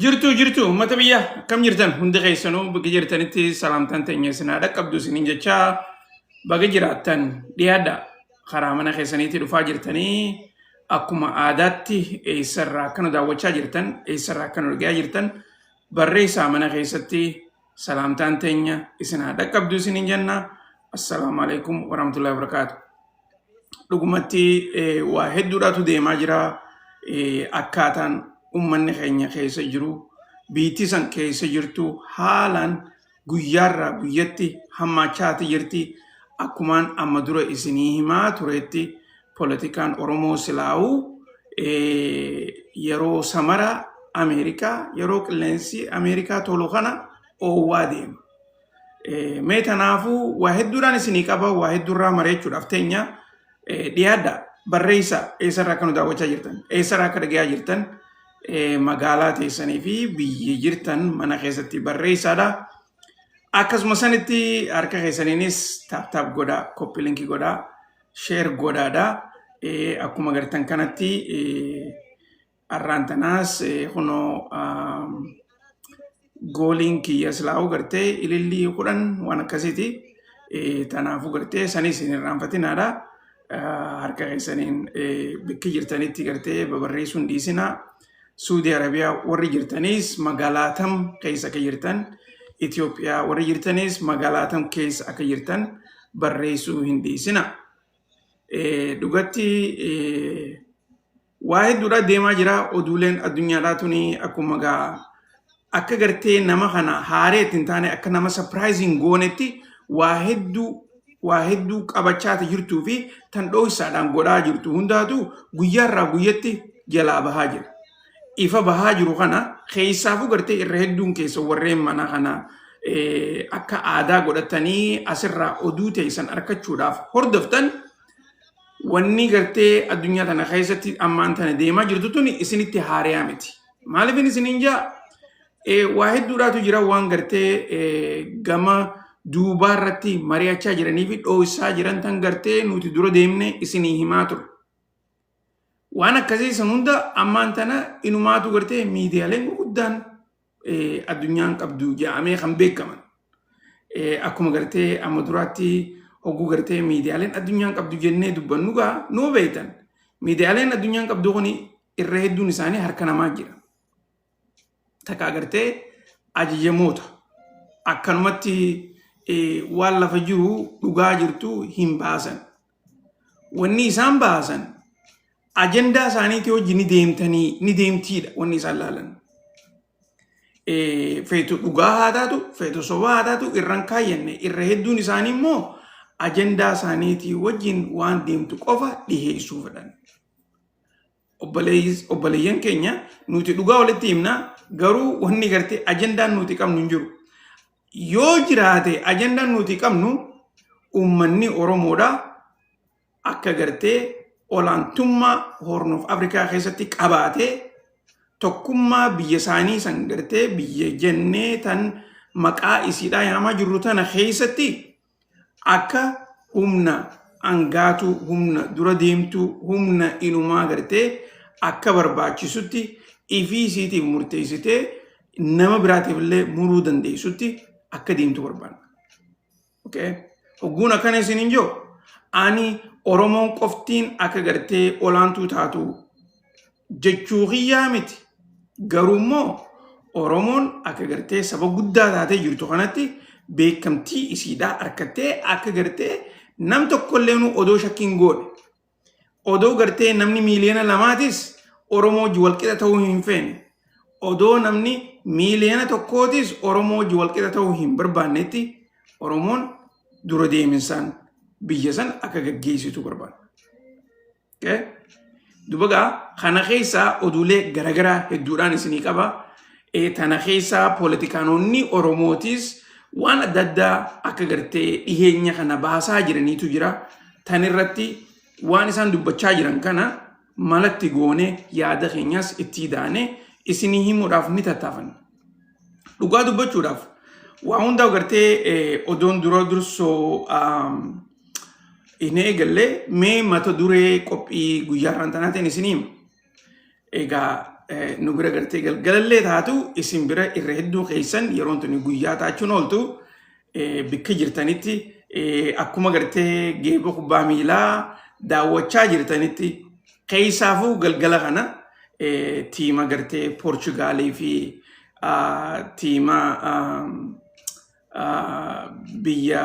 Jirtu jirtu uummata biyya, akkam jirtan? Hundi keessanuu bakka jirtanitti salaamtaan teenya isin haa dhaqqabdu isiniin jechaa, baga jiraattan. Dhiyaadha, karaa mana keessaniitti dhufaa jirtanii akkuma aadaatti eessarraa akka nu daawwachaa jirtan, eessarraa akka nu dhagayaa jirtan barreessaa. Mana keessatti salaamtaan teenya isin haa dhaqqabdu isiniin jenna. Assalaamu alaikum warahmatullahi wabarakaatu. Dhugumatti waa hedduudhaatu deemaa jira. Akkaataan uummanni keenya keessa jiru, biitti san keessa jirtu haalaan guyyaarraa guyyatti hammaachaati jirti. Akkumaan amma dura isinii himaa turetti, poolitikaan Oromoo silaa'uu yeroo samara Ameerikaa, yeroo qilleensi Ameerikaa tolu kana oowwaa deema. Mee tanaafuu waa hedduudhaan isinii qaba, waa hedduurraa mari'achuudhaaf teenya. Dhiyaadha, barreessa, eessarraa akka nu daawwachaa jirtan, eessarraa akka dhagayaa jirtan, magaalaa teessanii fi biyya jirtan mana keessatti barreessaadha. Akkasuma sanitti harka keessaniinis tap tap godhaa, copy link godhaa, share godhaadha. Akkuma gartan kanatti har'aan tanaas kunoo goaliin kiyya silaa'uu gartee ilillii 10 waan akkasiiti. Tanaafuu gartee sanis hin irraanfatinaadha. Harka keessaniin bakki jirtanitti gartee babarreessuu hin dhiisinaa. Suudii Arabiyaa warri jirtanis magaalaa tam keessa akka jirtan, Itoophiyaa warri jirtanis magaalaa tam keessa akka jirtan barreessuu hin dhiisina. Dhugatti waa hedduudha deemaa jira. Oduuleen addunyaadhaa tuni akkuma gaa akka gartee nama kana haaree ittiin taane, akka nama surprising goonetti waa hedduu qabachaati jirtuu fi tan dho'issaadhaan godhaa jirtu hundaatu guyyaarraa guyyatti jalaa bahaa jira. Ifa bahaa jiru kana keessaafuu gartee irra hedduun keessa warreen mana kana akka aadaa godhatanii asirraa oduu teessan argachuudhaaf hordoftan, wanni gartee addunyaa tana keessatti ammaan tana deemaa jirtu tuni isinitti haariyaa miti. Maaliif isiniin jaa, waa hedduudhaatu jira, waan gartee gama duubaa irratti mari'achaa jiranii fi dho'isaa jiran tan gartee nuti dura deemne isinii himaa ture. Waan akkasii san hunda ammaan tana inumaatu gartee miidiyaaleen gurguddaan addunyaan qabdu jedhamee kan beekaman. Akkuma gartee amma duraatti hogguu gartee miidiyaaleen addunyaan qabdu jennee dubbannu gaa nuu beektan. Miidiyaaleen addunyaan qabdu kun irra hedduun isaanii harka namaa jira. Takka gartee ajajamoota akkanumatti waan lafa jiru, dhugaa jirtu hin baasan. Wanni isaan baasan ajandaa isaaniitii hojii ni deemtanii ni deemtiidha wanni isaan laalan. Feetu dhugaa haa taatu, feetu sobaa haa taatu, irraan kaayyanne, irra hedduun isaanii immoo ajandaa isaaniitii wajjin waan deemtu qofa dhiheessuu fedhan. Obboleeyyan keenya, nuti dhugaa walitti himna, garuu wanni gartee ajandaan nuti qabnu hin jiru. Yoo jiraate, ajandaan nuti qabnu uummanni Oromoodha akka gartee olaantummaa Horn of Afrikaa keessatti qabaatee, tokkummaa biyya isaanii san gartee biyya jennee tan maqaa isiidhaa yaamaa jirru tana keessatti akka humna angaatuu, humna dura deemtuu, humna inumaa gartee akka barbaachisutti ifii isiitiif murteessitee nama biraatiif illee muruu dandeessutti akka deemtu barbaanna. Okay? Hogguun akkana isiniin jiru, ani Oromoon qoftiin akka gartee olaantuu taatu jechuu kiyyaa miti. Garuu immoo Oromoon akka gartee saba guddaa taatee jirtu kanatti beekamtii isiidhaa harkattee, akka gartee nam tokkollee nu odoo shakkiin goone. Odoo gartee namni 2 miiliyoonaatis Oromoo wajji walqixa ta'uu hin feene. Odoo namni 1 miiliyoonaatis Oromoo wajji walqixa ta'uu hin barbaannetti, Oromoon dura deeminsaan biyya san akka gaggeessitu barbaada. Okay? Duba gaa kana keessaa oduulee garaagaraa hedduudhaan isinii qaba. Tana keessaa poolitikaanonni Oromootis waan adda addaa akka gartee dhiheenya kana baasaa jiraniitu jira. Tan irratti waan isaan dubbachaa jiran kana malatti goone, yaada keenyas itti daane isinii himuudhaaf ni tattaafanna. Dhugaa dubbachuudhaaf, waa hundaa gartee odoon dura dursoo hin eegalle, mee mata duree qophii guyyaa har'aan tanaatiin isinii hima. Egaa Nu bira gartee galgalallee taatu, isin bira irra hedduu keessan yeroon tuni guyyaa taachuun ooltu. Bikka jirtanitti akkuma gartee geeba kubbaa miilaa daawwachaa jirtanitti, keessaafuu galgala kana tiima gartee Poorchugaalii fi tiima biyya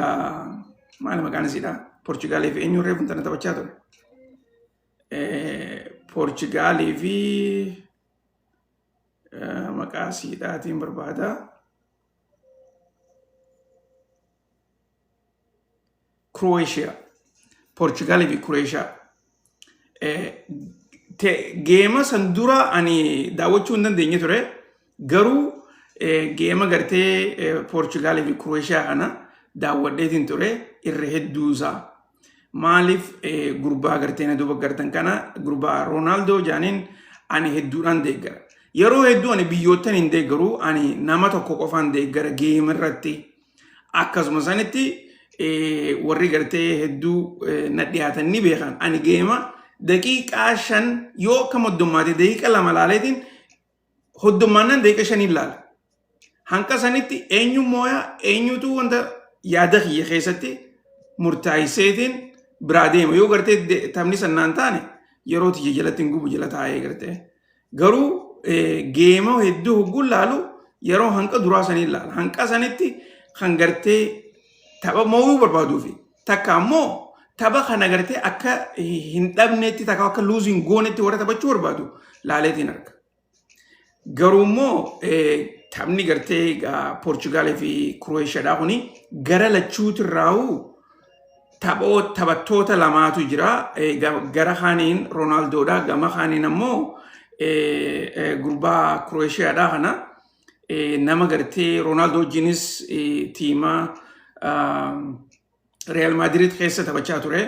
maali maqaan isiidha, Poorchugaalii fi eenyuun reefu tana taphachaa ture? Poorchugaalii fi maqaa siidhaatiin barbaada. Kirooshiyaa. Poorchugaalii fi Kirooshiyaa. Geema san dura ani daawwachuu hin dandeenye ture. Garuu geema gartee Poorchugaalii fi Kirooshiyaa kana daawwadheetiin ture irra hedduusaa. Maaliif? Gurbaa gartee na duuba gartan kana, gurbaa Roonaaldoo jaaniin ani hedduudhaan deeggara. Yeroo hedduu ani biyyoottan hin deeggaru, ani nama tokko qofaan deeggara geema irratti. Akkasuma sanitti warri gartee hedduu na dhiyaatan ni beekan. Ani geema daqiiqaa 5 yoo akka hoddommaate daqiiqa 2 laaleetiin, hoddommaannaan daqiiqa 5n laala. Hanqa sanitti eenyu mooyaa, eenyutu wanta yaada kiyya keessatti murtaa'isseetiin biraa deema. Yoo gartee taphni sannaan taane yeroo tiyya jalatti hin gubu, jala taa'ee gartee. Garuu geema hedduu hogguun laalu yeroo hanqa duraa sanii laala. Hanqa sanitti kan gartee tapha moo'uu barbaaduufi takka ammoo tapha kana gartee akka hin dhabnetti, takka akka lose hin goonetti warra taphachuu barbaadu laaleetiin arga. Garuu immoo taphni gartee Poorchugaalii fi Kirooshiyaadhaa kuni gara lachuutirraa'uu taphattoota lamaatu jira. Gara kaaniin Roonaaldoodha. Gama kaaniin ammoo gurbaa Kirooshiyaadhaa kana, nama gartee Roonaaldoo wajjinis tiima Real Madrid keessa taphachaa ture.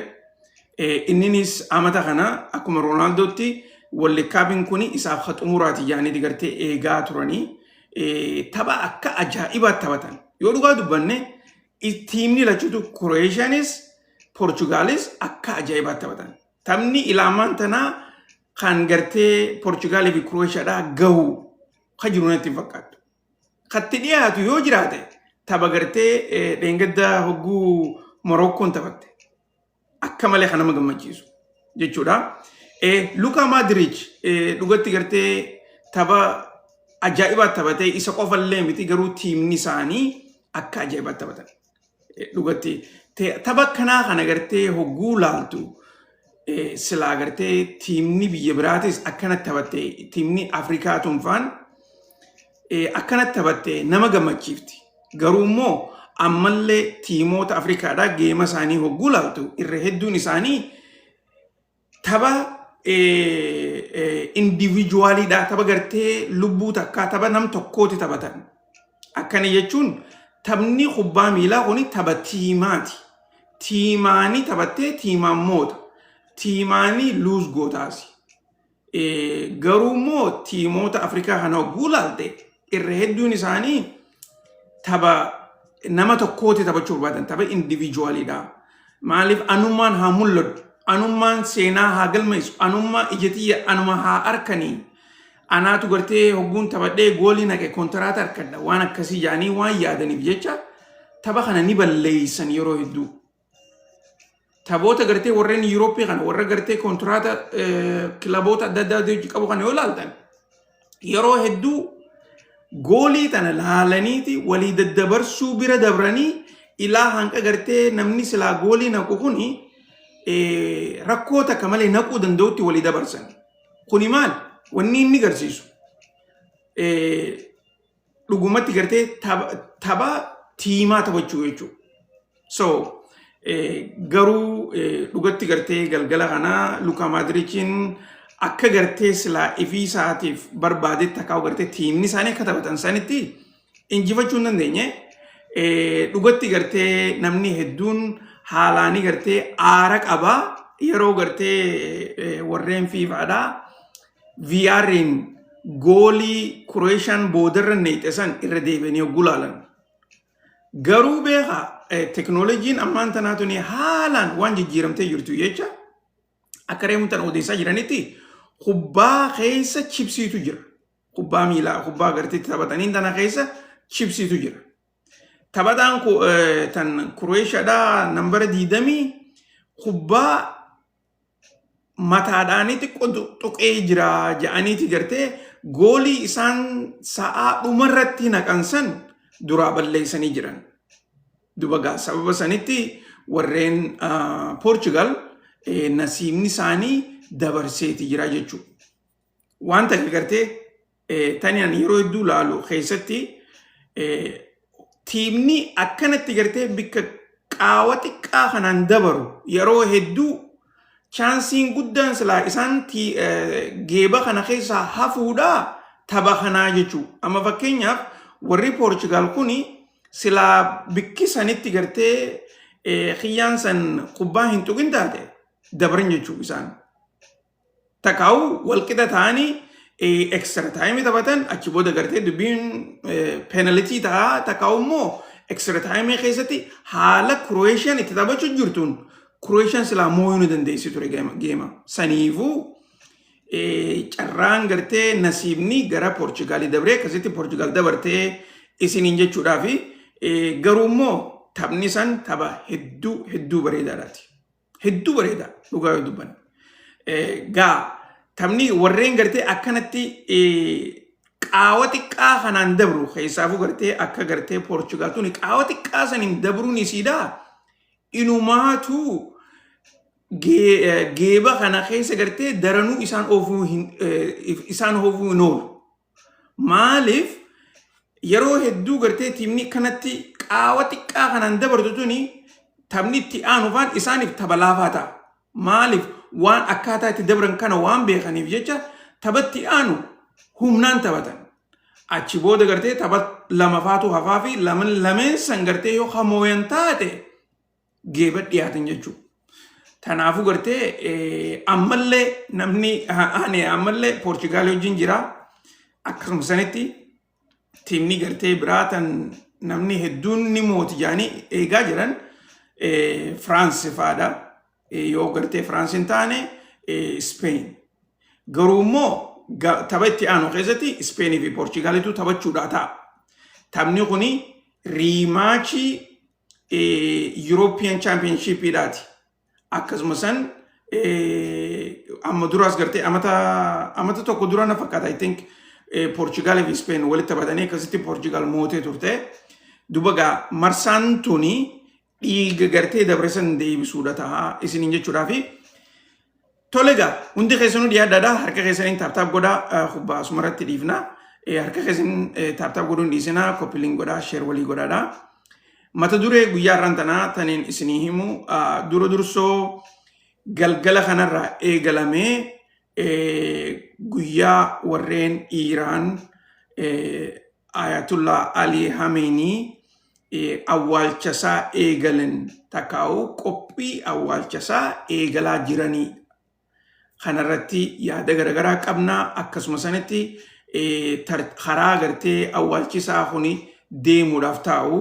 Inninis amata kana akkuma Roonaaldootti World Cupiin kun isaaf ha xumuraati jedhanii gartee eegaa turanii tapha akka ajaa'ibaatti taphatan. Yoo dhugaa dubbanne, tiimni lachuutu, Kirooshiyanis Poorchugaalis, akka ajaa'ibaatti taphatan. Taphni ilaamaan tanaa kan gartee Poorchugaalii fi Kirooshiyaadhaa gahu kan jiru natti hin fakkaattu. Katti dhiyaatu yoo jiraate tapha gartee dheengadda hogguu Morokkoon taphatte. Akka malee kan nama gammachiisu jechuudha. Lukaa Maadiriich dhugatti gartee tapha ajaa'ibaa taphatee, isa qofallee miti, garuu tiimni isaanii akka ajaa'ibaatti taphatan. Dhugatti tapha akkanaa kana gartee hogguu laaltu, silaa gartee tiimni biyya biraatis akkanatti taphatte, tiimni Afrikaa tunfaan akkanatti taphatte nama gammachiifti. Garuu immoo ammallee tiimoota Afrikaadhaa geema isaanii hogguu laaltu irra hedduun isaanii tapha individualiidha. Tapha gartee lubbuu takkaa, tapha nam tokkooti taphatan. Akkana jechuun taphni kubbaa miilaa kuni tapha tiimaati. Tiimaanii taphattee tiimaan moota. Tiimaanii lose gootaasi. Garuu immoo tiimoota Afrikaa kana hogguu laalte irra hedduun isaanii tapha nama tokkooti taphachuu barbaadan, tapha individualiidha. Maaliif? Anummaan haa mul'adhu, anummaan seenaa haa galmeessu, anummaa ija tiyya anuma haa arkanii, anaatu gartee hogguun taphadhee goolii naqe kontiraata harkadha, waan akkasii jedhanii waan yaadaniif jecha tapha kana ni balleessan yeroo hedduu. Taphoota gartee warreen Yuurooppii kana, warra gartee kontiraata kilaboota adda addaa hojii qabu kana yoo ilaaltan, yeroo hedduu goolii tana laalaniiti walii daddabarsuu bira dabranii ilaa hanqa gartee namni silaa goolii naqu kuni rakkoo takka malee naquu danda'utti walii dabarsan. Kuni maal? Wanni inni garsiisu dhugumatti gartee tapha tiimaa taphachuu jechuudha. So garuu dhugatti gartee galgala kana Lukaa Maadirichiin akka gartee silaa ifii isaatiif barbaadetti akka gartee tiimni isaanii akka taphatan sanitti injifachuu hin dandeenye. Dhugatti gartee namni hedduun haalaanii gartee aara qaba yeroo gartee warreen FIFAdhaa VR'n goolii Kurooshaan boodarra neexe san irra deebi'anii yogguu laalan. Garuu beekaa, teknooloojiin ammaan tanaa tuni haalaan waan jijjiiramtee jirtu jecha, akka reemu tan odeessaa jiranitti kubbaa keessa chipsiitu jira. Kubbaa miilaa kubbaa gartee itti taphataniin tana keessa chipsiitu jira. Taphataan tan Kurooshiyaadhaa nambara 20 kubbaa mataadhaanii xiqqoo tuqee jira jedhaniiti gartee goolii isaan sa'aa dhumarratti naqan san duraa balleessanii jiran. Duba gaa sababa sanitti warreen Poorchugaal nasiibni isaanii dabarseeti jira jechuudha. Waan takka gartee tani ani yeroo hedduu laalu keessatti tiimni akkanatti gartee bikka qaawa xiqqaa kanaan dabaru yeroo hedduu chaansiin guddaan silaa isaan geeba kana keessaa hafuudhaa tapha kanaa jechuudha. Amma fakkeenyaaf warri Poorchugaal kuni silaa bikki sanitti gartee kiyyaan san kubbaa hin tuqin taate dabran jechuudha isaan. Takaawu walqixa ta'anii extra time taphatan, achi booda gartee dubbiin penalty ta'a. Takaawu immoo extra time keessatti haala Kuroeshiyaan itti taphachuu jirtuun Kuroeshiyaan silaa mooyuu ni dandeessi ture geema. Saniifuu carraan gartee nasiibni gara Poorchugaalii dabree akkasitti Poorchugaal dabartee isiniin jechuudhaa fi garuu immoo taphni san tapha hedduu hedduu bareedaadhaati. Hedduu bareeda dhugaa yoo dubbanne. Gaa taphni warreen gartee akkanatti qaawa xiqqaa kanaan dabru keessaafuu gartee akka gartee Poorchugaal tuni qaawa xiqqaa saniin dabruun isiidhaa inumaatu geeba kana keessa gartee daranuu isaan oofuu hin oolu. Maaliif yeroo hedduu gartee tiimni kanatti qaawa xiqqaa kanaan dabartu tuni taphni itti aanu faan isaaniif tapha laafaa ta'a. Maaliif waan akkaataa itti dabran kana waan beekaniif jecha taphatti aanu humnaan taphatan. Achi booda gartee tapha lama faatu hafaa fi lameen san gartee yoo hamooyan taate geeba dhiyaatan jechuudha. Kanaafuu gartee ammallee namni ani ammallee Poorchugaal wajjin jira. Akkasuma sanitti tiimni gartee biraa tan namni hedduun ni mooti jedhanii eegaa jiran Firaansi fa'aadha. Yoo gartee Firaansi hin taane Speen. Garuu immoo tapha itti aanu keessatti Ispeenii fi Poorchugaalitu taphachuudhaa ta'a. Taphni kuni rematch European Championshipidhaati. Akkasuma san amma duraas gartee amata tokko dura na fakkaata, I think, Poorchugaal fi Speen walitti taphatanii akkasitti Poorchugaal mootee turte. Duba gaa marsaan tuni dhiiga gartee dabre san deebisuudha ta'a isiniin jechuudhaafi. Tole egaa, hundi keessanuu dhiyaadhaadha. Harka keessaniin tap tap godhaa, kubbaa asumarratti dhiifna. Harka keessaniin tap tap godhuun dhiisinaa, copy link godhaa, share walii godhaadha. Mata duree guyyaa har'aan tanaa taniin isinii himu dura dursoo galgala kanarraa eegalamee guyyaa warreen Iiraan Ayatullah Ali Hameenii awwaalchasaa eegalan takkaa'u qophii awwaalchasaa eegalaa jiranii. Kanarratti yaada garaagaraa qabna. Akkasuma sanitti karaa gartee awwaalchisaa kuni deemuudhaaf taa'u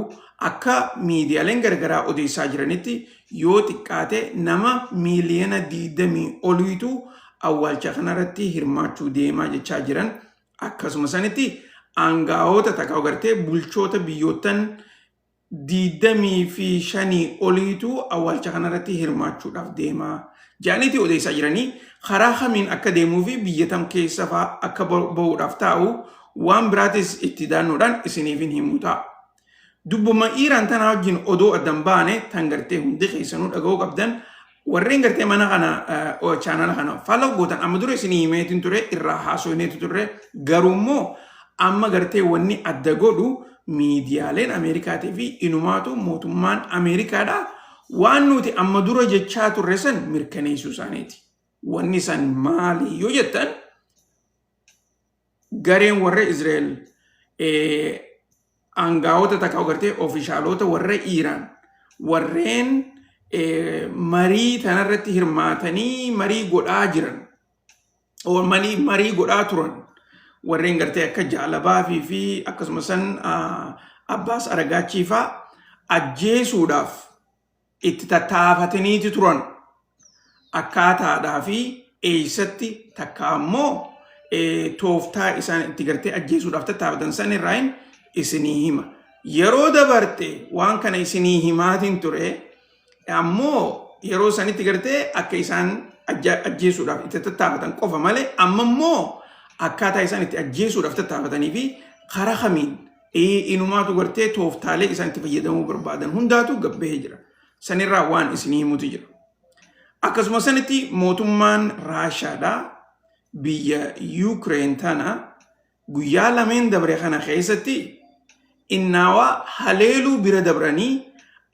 akka miidiyaaleen garaagaraa odeessaa jiranitti yoo xiqqaate nama miiliyoona 20 oliitu awwaalcha kanarratti hirmaachuu deemaa jechaa jiran. Akkasuma sanitti aangaa'ota takka gartee bulchoota biyyoottan 25 oliitu awwaalcha kanarratti hirmaachuudhaaf deemaa jedhaniiti odeessaa jiranii. Karaa kamiin akka deemuu fi biyya tam keessa fa'aa akka bahuudhaaf taa'u waan biraatis itti daannuudhaan isiniif hin himu ta'a. Dubbuma Iiraan tanaa wajjin odoo addan baane tan gartee hundi keessanuu dhaga'uu qabdan, warreen gartee mana kana chaanala kana follow gootan, amma dura isinii himeetiin ture, irraa haasofneetu turre. Garuu immoo amma gartee wanni adda godhu miidiyaaleen Ameerikaatii fi inumaatu mootummaan Ameerikaadha waan nuti amma dura jechaa turre san mirkaneessuu isaaniiti. Wanni san maali yoo jettan, gareen warra Israa'el aangaa'ota takka gartee oofishaalota warra Iiraan warreen marii tanarratti hirmaatanii marii godhaa jiran marii godhaa turan, warreen gartee akka Jaalabaafii fi akkasuma san Abbaas Aragaachii faa ajjeesuudhaaf itti tattaafataniiti turan. Akkaataadhaa fi eessatti takka ammoo Tooftaa isaan itti gartee ajjeesuudhaaf tattaafatan san irraayin isinii hima. Yeroo dabarte waan kana isinii himaatiin ture, ammoo yeroo sanitti gartee akka isaan ajjeesuudhaaf itti tattaafatan qofa malee, amma immoo akkaataa isaan itti ajjeesuudhaaf tattaafatanii fi karaa kamiin inumaatu gartee tooftaalee isaan itti fayyadamuu barbaadan hundaatu gabbahee jira. Sanirraa waan isinii himutu jira. Akkasuma sanitti mootummaan Raashaadhaa biyya Yuukireen tana guyyaa lameen dabre kana keessatti innaawaa haleeluu bira dabranii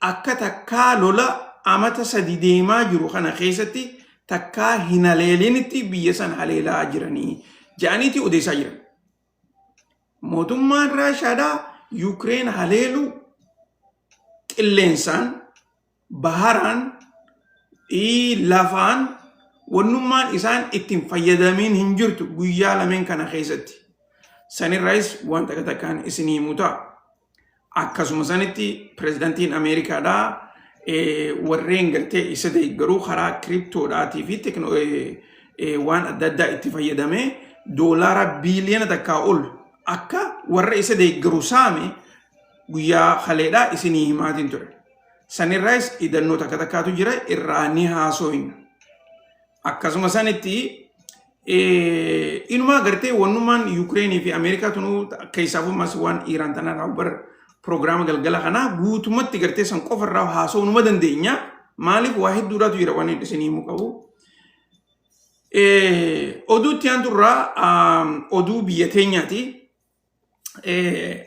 akka takkaa lola amata 3 deemaa jiru kana keessatti takkaa hin haleelinitti biyya san haleelaa jiranii jedhaniiti odeessaa jiran. Mootummaan Raashaadhaa Yuukireen haleeluu qilleensaan, baharaan, lafaan wannummaan isaan ittiin fayyadamiin hin jirtu guyyaa lameen kana keessatti. Sanirraayis waan takka takkaan isinii himu ta'a. Akkasuma sanitti pirezidantiin Ameerikaadhaa warreen gartee isa deeggaruu karaa kiriptoodhaatii fi waan adda addaa itti fayyadamee doolaara biiliyoona 1 ol akka warra isa deeggaru saame guyyaa kaleedhaa isinii himaatiin ture. Sanirraayis idannoo takka takkaatu jira, irraa ni haasofna. Akkasuma sanitti inumaa gartee wannummaan Yuukireenii fi Ameerikaa tunuu keessaafuu ammas waan Iiraan tanarraa bar piroogiraama galgala kanaa guutumatti gartee san qofarraa haasa'uu numa dandeenya. Maaliif, waa hedduudhaatu jira waan isinii himuu qabu. Oduu itti aanturraa oduu biyya teenyaati.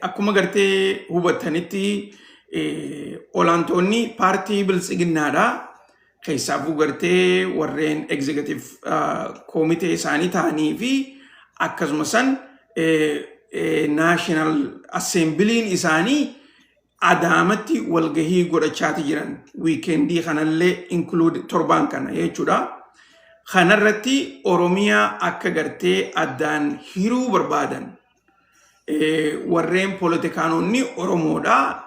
Akkuma gartee hubattanitti olaantoonni paartii Biltsiginnaadha. Keessaafuu gartee warreen executive koomitee isaanii ta'anii fi akkasuma san national assemblyn isaanii Adaamatti walgahii godhachaati jiran, weekendii kanallee include, torbaan kana jechuudha. Kanarratti Oromiyaa akka gartee addaan hiruu barbaadan warreen poolitikaanonni Oromoodha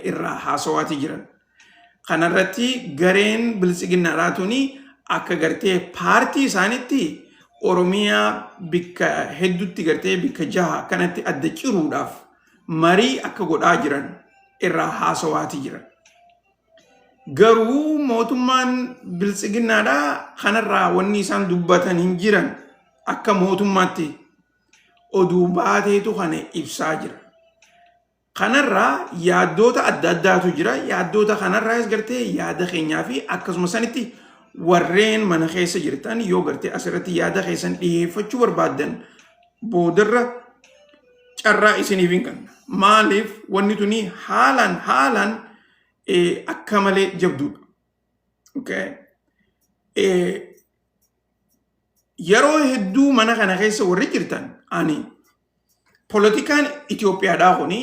irraa haasawaati jiran. Kanarratti gareen Biltsiginnaadhaa tuni akka gartee paartii isaanitti Oromiyaa bikka hedduutti gartee bikka jaha kanatti adda ciruudhaaf marii akka godhaa jiran irraa haasawaati jiran. Garuu mootummaan Biltsiginnaadhaa kanarraa wanni isaan dubbatan hin jiran. Akka mootummaatti oduu baateetu kana ibsaa jira. Kanarraa yaaddoota adda addaatu jira. Yaaddoota kanarraas gartee yaada keenyaa fi akkasuma sanitti warreen mana keessa jirtan yoo gartee asirratti yaada keessan dhiyeeffachuu barbaaddan boodarra carraa isiniif hin kenna. Maaliif, wanni tuni haalaan haalaan akka malee jabduudha. Okay. Yeroo hedduu mana kana keessa warri jirtan, ani polotikaan Itoophiyaadhaa kuni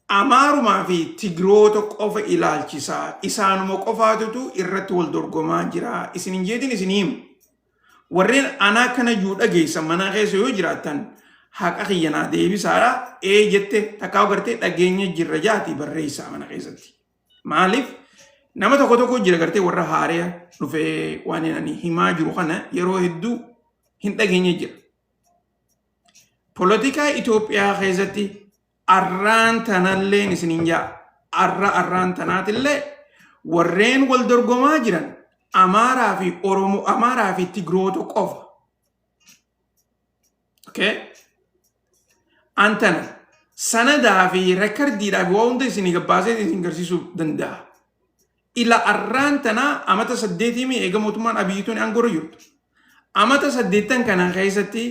Amaarumaa fi Tigiroota qofa ilaalchisaa, isaanuma qofaatutu irratti wal dorgomaa jira isin hin jeetin isin himu. Warreen anaa kana iyyuu dhageessan mana keessa yoo jiraattan haqa kiyyanaa deebisaadha. Ee jette takkaa gartee dhageenya jirra jaati barreessaa mana keessatti. Maaliif, nama tokko tokko jira gartee warra haaree dhufee waan ani himaa jiru kana yeroo hedduu hin dhageenye jira. Polotikaa Itoophiyaa keessatti arraan tanalleen isiniin jaa, arra arraan tanaatillee warreen wal dorgomaa jiran Amaaraa fi Oromoo, Amaaraa fi Tigiroota qofa. Okay? Antana sanadaa fi rekardiidhaa fi waa hunda isinii gabbaasee isin garsiisuu danda'a. Ila arraan tanaa amata 8 mi eega mootummaan Abiyyiituun aangoo irra jirtu. Amata 8 kana keessatti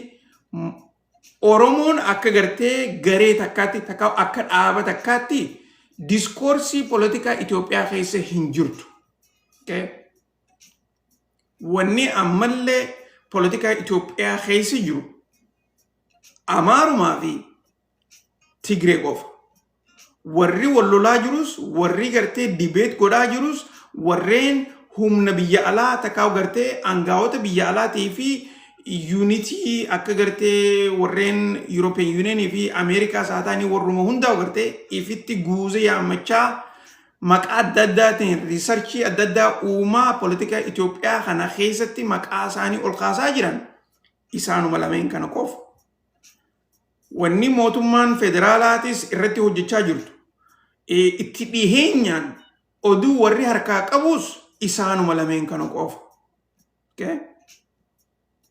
Oromoon akka gartee garee takkaatti, takka akka dhaaba takkaatti discoursii polotikaa Itoophiyaa keessa hin jirtu. Okay? Wanni ammallee polotikaa Itoophiyaa keessa jiru Amaarumaa fi Tigree qofa. Warri wal lolaa jirus, warri gartee debate godhaa jirus, warreen humna biyya alaa takkaa gartee aangaa'ota biyya alaatii fi unity akka gartee warreen European Union fi Ameerikaas haa ta'anii, warruma hundaa gartee ifitti guuze yaammachaa maqaa adda addaatiin researchii adda addaa uumaa politika Itoophiyaa kana keessatti maqaa isaanii ol kaasaa jiran. Isaanuma lameen kana qofa. Wanni mootummaan federaalaatis irratti hojjechaa jirtu itti dhiheenyaan oduu warri harkaa qabus isaanuma lameen kana qofa. Okay?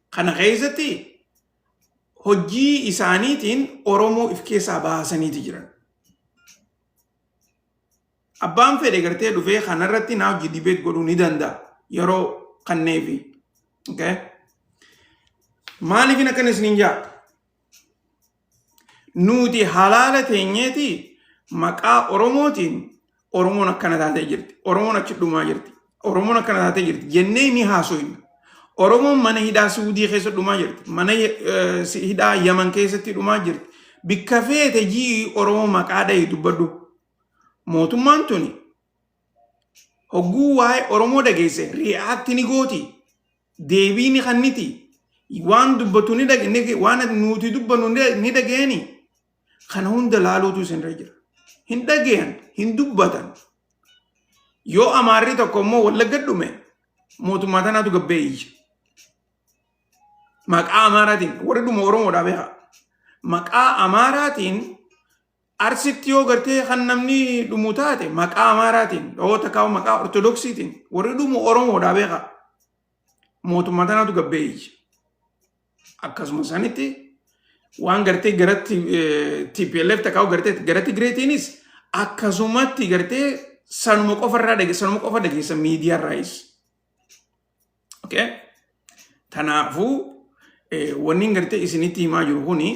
Kana keessatti hojii isaaniitiin Oromoo if keessaa baasaniiti jiran. Abbaan fedhe gartee dhufee kanarratti naa hojii debate godhuu ni danda'a yeroo kanneefi. Okay? Maaliifin akkana isiniin jaa? Nuti halaala teenyeeti maqaa Oromootiin Oromoon akkana taatee jirti. Oromoon achi dhumaa jirti. Oromoon akkana taatee jirti jennee ni haasoyna. Oromoon mana hidhaa Suudii keessa dhumaa jirti. Mana hidhaa Yaman keessatti dhumaa jirti. Bikka feete jii Oromoo maqaa dhahi dubbadhu. Mootummaan tuni hogguu waa'ee Oromoo dhageesse react ni gooti. Deebii ni kanniti. Waan dubbatu ni dhage waan nuti dubbannu ni dhageeni. Kana hunda laaluutu isinirra jira. Hin dhageeyan, hin dubbatan. Yoo Amaarri tokko immoo Wallagga dhume mootummaa tanaatu gabbee iyya. Maqaa Amaaraatiin warri dhuma Oromoodhaa beekaa. Maqaa Amaaraatiin Arsitti yoo gartee kan namni dhumu taate maqaa Amaaraatiin yoo takkaa maqaa Ortodoksiitiin warri dhumu Oromoodhaa beekaa. Mootummaa tanaatu gabbee iyya. Akkasuma sanitti waan gartee gara TPLF takkaa gartee gara Tigreetiinis akkasumatti gartee sanuma qofa irraa dhage sanuma qofa dhageessa miidiyaa irraayis. Okay? Kanaafuu wanni gartee isinitti himaa jiru kuni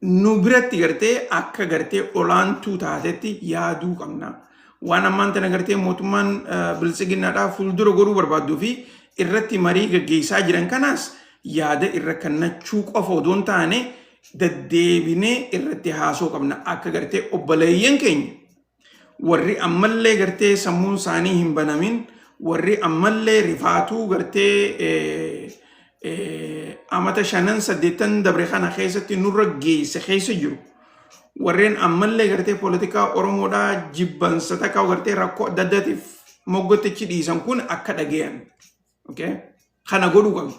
nu biratti gartee akka gartee olaantuu taatetti yaaduu qabna. Waan ammaan tana gartee mootummaan biltsiginnaadhaa fuuldura godhuu barbaadduu fi irratti marii gaggeessaa jiran kanaas yaada irra kennachuu qofa odoo hin taane deddeebinee irratti haasoo qabna akka gartee obboleeyyan keenya warri ammallee gartee sammuun isaanii hin banamin, warri ammallee rifaatuu gartee amata shanan saddeettan dabre kana keessatti nurra geesse keessa jiru, warreen ammallee gartee poolitikaa Oromoodhaa jibbansa takkaa gartee rakkoo adda addaatiif moggotti dhiisan kun akka dhageeyan. Okay? Kana godhuu qabna.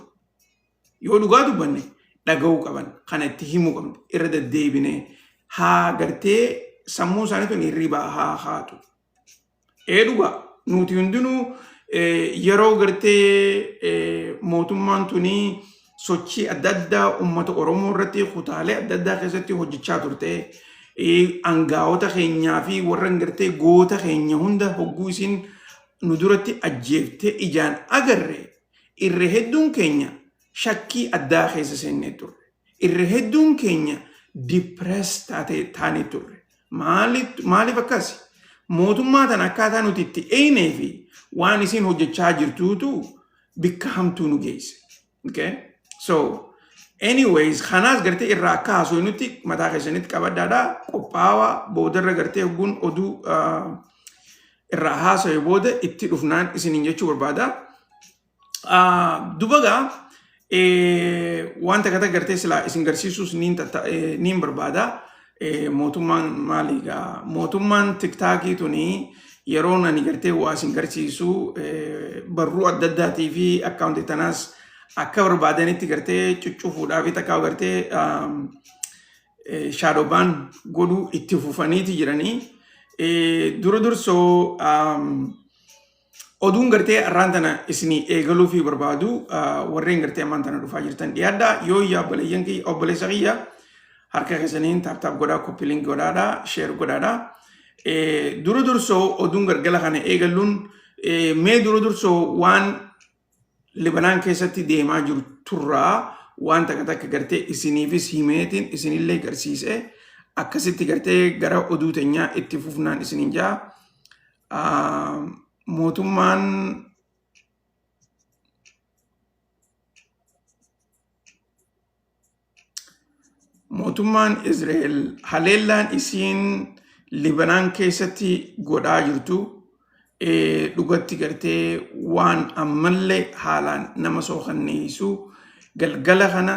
Yoo dhugaa dubbanne dhaga'uu qaban, kana itti himuu qabna, irra deddeebinee haa gartee sammuu isaanii tun hirribaa haa haatu. Ee dhugaa, nuti hundinuu yeroo gartee mootummaan tuni sochii adda addaa uummata Oromoo irratti kutaalee adda addaa keessatti hojjechaa turte, angaa'ota keenyaa fi warra gartee goota keenya hunda hogguu isin nu duratti ajjeeftee ijaan agarre, irra hedduun keenya shakkii addaa keessa seennee turre. Irra hedduun keenya depress taanee turre. Maaliif akkasi? Mootummaa tana akkaataa nuti itti eeynee fi waan isin hojjechaa jirtuutu bikka hamtuu nu geesse. Okay? So, anyways, kanaas gartee irraa akka haasofnutti mataa keessanitti qabadhaadha. Qophaawaa boodarra gartee hogguun oduu irraa haasawe booda itti dhufnaan isiniin jechuu barbaada. Duba gaa waan takka takka gartee silaa isin garsiisuus niin barbaada. Mootummaan maali gaa mootummaan TikTokii tuni yeroo ani gartee waa isin garsiisu barruu adda addaatii fi akkaawuntii tanaas akka barbaadanitti gartee cuccufuudhaaf takka gartee shadow ban godhuu itti fufaniiti jiranii. Dura dursoo oduun gartee har'aan tana isinii eegaluu fi barbaadu, warreen gartee ammaan tana dhufaa jirtan dhiyaadhaa. Yoo yaa obboleeyyan kiyya, obboleessa kiyya, harka keessaniin tap tap godhaa, copy link godhaadhaa, share godhaadhaa. Dura dursoo oduun galgala kana eegalluun mee dura dursoo waan Libanaan keessatti deemaa jiru turraa waan takka takka gartee isiniifis himeetiin isinillee garsiisee akkasitti gartee gara oduu teenyaa itti fufnaan isiniin jaa. Mootummaan Israa'el haleellaan isiin Libanaan keessatti godhaa jirtu dhugatti gartee waan ammallee haalaan nama sookanneessu. Galgala kana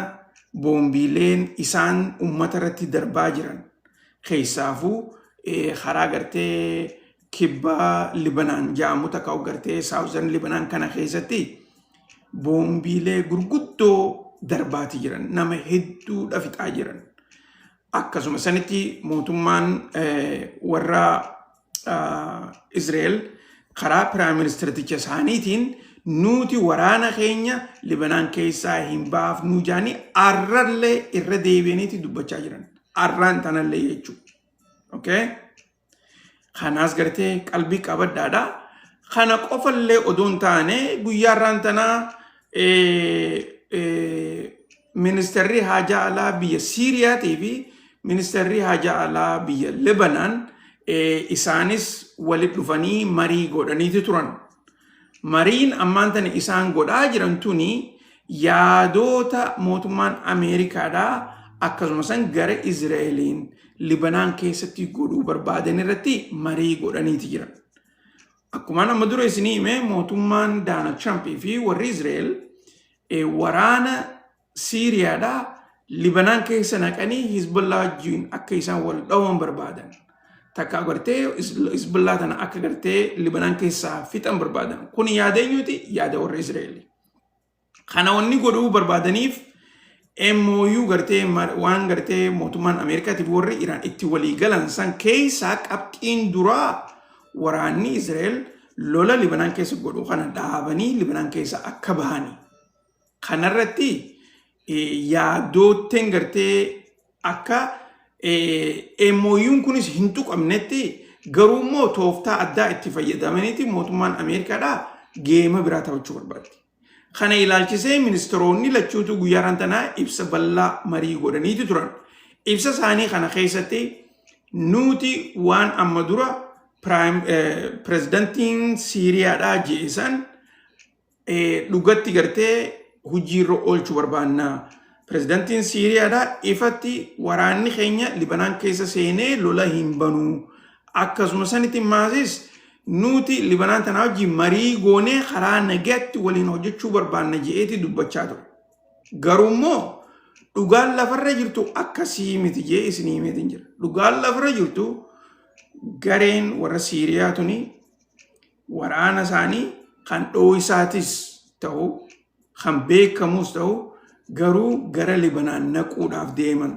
boombiileen isaan uummata irratti darbaa jiran, keessaafuu karaa gartee kibba Libanaan jedhamu takka gartee Southern Libanaan kana keessatti boombiilee gurguddoo darbaati jiran. Nama hedduudha fixaa jiran. Akkasuma sanitti mootummaan warra Israa'el karaa prime ministerticha isaaniitiin nuti waraana keenya Libanaan keessaa hin baafnuu jaanii arrallee irra deebi'aniiti dubbachaa jiran. Arraan tanallee jechuudha. Okay? Kanaas gartee qalbii qabadhaadha. Kana qofallee odoo hin taane guyyaa har'aan tanaa ministeerri haajaa alaa biyya Siiriyaatii fi ministeerri haajaa alaa biyya Libanaan isaanis walitti dhufanii marii godhaniiti turan. Mariin ammaan tana isaan godhaa jiran tuni yaadoota mootummaan Ameerikaadhaa akkasuma san gara Izraa'eliin Libanaan keessatti godhuu barbaadan irratti marii godhaniiti jiran. Akkuma amma dura isinii hime, mootummaan Daanald Tirampii fi warri Izraa'el waraana Siiriyaadhaa Libanaan keessa naqanii Hizbullaa wajjin akka isaan wal dhawan barbaadan. Takka gartee Hizbullaa tana akka gartee Libanaan keessaa fixan barbaadan. Kun yaada eenyuti? Yaada warra Izraa'eli. Kana wanni godhuu barbaadaniif MOU gartee waan gartee mootummaan Ameerikaatiif warri Iraan itti walii galan san keessaa qabxiin duraa waraanni Izraa'el lola Libanaan keessa godhu kana dhaabanii Libanaan keessa akka bahani. Kanarratti yaadootteen gartee akka MOU'n kunis hin tuqamnetti, garuu immoo tooftaa addaa itti fayyadamaniiti mootummaan Ameerikaadhaa geema biraa taphachuu barbaaddi. Kana ilaalchisee ministeeronni lachuutu guyyaa tanaa ibsa bal'aa marii godhaniiti turan. Ibsa isaanii kana keessatti nuti waan amma dura pirezidantiin Siiriyaadhaa je'esan dhugatti gartee hojiirra oolchuu barbaanna. Pirezidantiin Siiriyaadhaa ifatti waraanni keenya Libanaan keessa seenee lola hin banu. Akkasuma sanitti maasis nuti Libanaan tanaa wajjin marii goonee karaa nagaatti waliin hojjechuu barbaanna je'eeti dubbachaa ture. Garuu immoo dhugaan lafarra jirtu akkasii miti jee isinii himeetiin jira. Dhugaan lafarra jirtu gareen warra Siiriyaa tuni waraana isaanii kan dhoo'isaatis ta'u, kan beekamus ta'u, garuu gara Libanaan naquudhaaf deeman.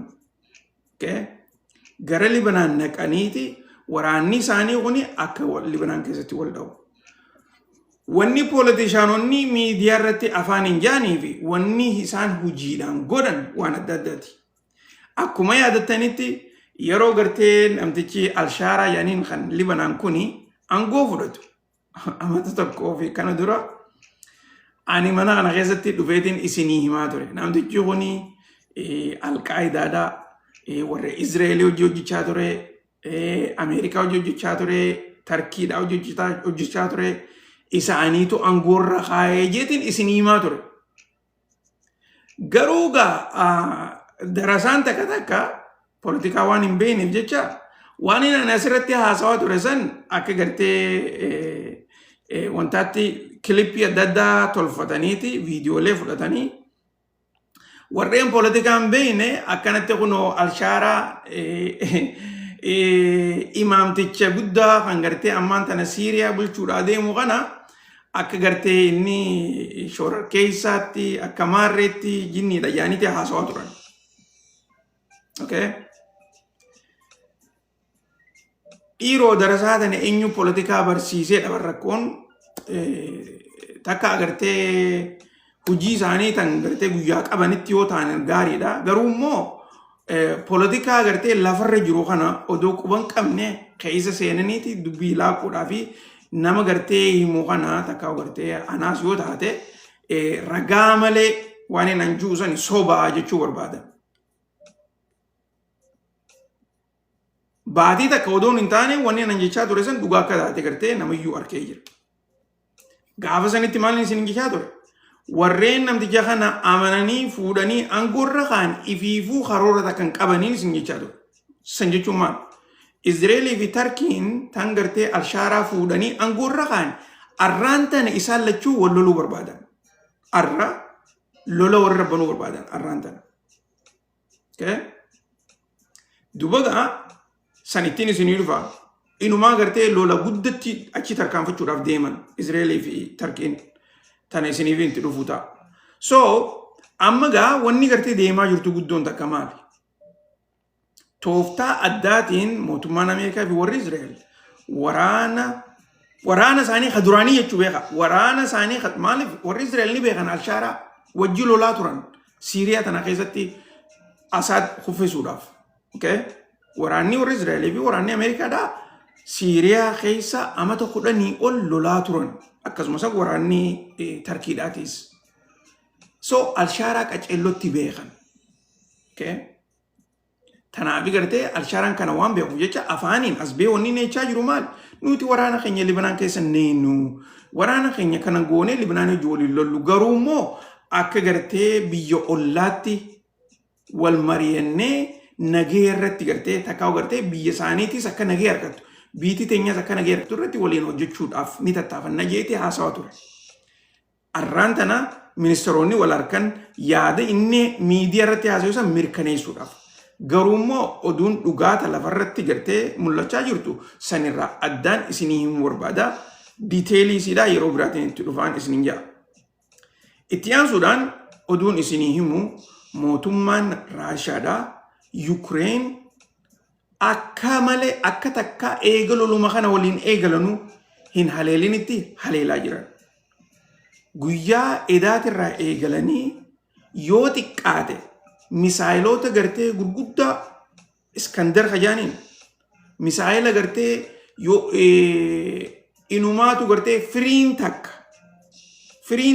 Gara Libanaan naqaniiti waraanni isaanii kun akka Libanaan keessatti wal dha'u. Wanni polotishaanonni miidiyaa irratti afaan hin jaanii fi wanni isaan hojiidhaan godhan waan adda addaati. Akkuma yaadattanitti, yeroo gartee namtichi Alshaaraa yaaniin kan Libanaan kuni aangoo fudhatu amata tokkoo fi kana dura ani mana kana keessatti dhufeetiin isinii himaa ture. Namtichi kuni Alqaayidaadhaa, warra Izraa'elii hojii hojjechaa ture, Ameerikaa hojii hojjechaa ture, Tarkiidhaa hojii hojjechaa ture, isaaniitu aangoorra kaayee jeetiin isinii himaa ture. Garuu gaa darasaan takka takka poolitikaa waan hin beekneef jecha waan inni ani asirratti haasawaa ture san akka gartee wantaatti kilippii adda addaa tolfataniiti viidiyoolee fudhatanii warreen poolitikaa hin beekne akkanatti kunoo Alshaaraa imaamticha guddaa kan gartee ammaan tana Siiriyaa bulchuudhaa deemu kana akka gartee inni shororkeessaatti akka maarreetti jinniidha yaaniiti haasawaa turan. Okay. Dhiiroo, darasaa tana eenyu poolitikaa barsiisee dhaban? Rakkoon takka agartee hojii isaanii tan gartee guyyaa qabanitti yoo ta'an gaariidha. Garuu immoo poolitikaa gartee lafarra jiru kana odoo quban qabne keessa seenaniiti dubbii laaquudhaa fi nama gartee himu kana takka gartee anaas yoo taate ragaa malee waan hin anjuu san sobaa jechuu barbaadan. Baatii takka odoon hin taane wanni anan jechaa ture san dhugaa akka taate gartee namayyuu arkee jira. Gaafa sanitti maal isin jechaa ture? Warreen namticha kana amananii fuudhanii aangoorra kaan ifiifuu karoora takka hin qabaniin isin jechaa ture. San jechuun maal? Izreelii fi Tarkiin tan gartee Alshaaraa fuudhanii aangoorra kaan arraan tana isaan lachuu wal loluu barbaadan. Arra lola warra banuu barbaadan arraan tana. Okay? Duba gaa san ittiin isinii dhufa. Inumaa gartee lola guddatti achi tarkaanfachuudhaaf deeman Izreelii fi Tarkiin, tana isiniif itti dhufuu ta'a. So Amma gaa wanni gartee deemaa jirtu guddoon takka maali? Tooftaa addaatiin mootummaan Ameerikaa fi warri Israa'el waraana isaanii ka duraanii jechuu beeka. Waraana isaanii maaliif warri Israa'el ni beekan Alshaaraa wajji lolaa turan Siiriyaa tana keessatti Asaad kuffisuudhaaf. Okay? Waraanni warri Israa'elii fi waraanni Ameerikaadhaa Siiriyaa keessa amata 10 ol lolaa turan. Akkasumas waraanni Tarkiidhaatis. So Alshaaraa qaceellotti beekan. Okay? Tanaaf gartee Alshaaraan kana waan beekuuf jecha afaaniin as bee wanni inni jechaa jiru maal? Nuti waraana keenya Libinaan keessa neennu. Waraana keenya kana goonee Libinaan hojii waliin lollu. Garuu immoo akka gartee biyya ollaatti wal mari'annee nagee irratti gartee takkaa gartee biyya isaaniitis akka nagee argattu. Biitii teenyas akka nagee argattu irratti waliin hojjechuudhaaf ni tattaafanna jeetee haasawa ture. Arraan tana ministeeronni wal harkan yaada inni miidiyaa irratti haasa'u san mirkaneessuudhaaf. Garuu immoo oduun dhugaa ta lafarratti gartee mul'achaa jirtu sanirraa addaan isinii himuu barbaada. Diteelii isiidhaa yeroo biraatiin itti dhufaan isiniin ja'a. Itti aansuudhaan oduun isinii himu mootummaan Raashaadhaa Yukireen akka malee akka takkaa eega loluma kana waliin eegalanuu hin haleelinitti haleelaa jiran. Guyyaa edaatirraa eegalanii yoo xiqqaate misaayiloota gartee gurguddaa Iskandar kajaaniin misaayila gartee yoo inumaatu gartee firiin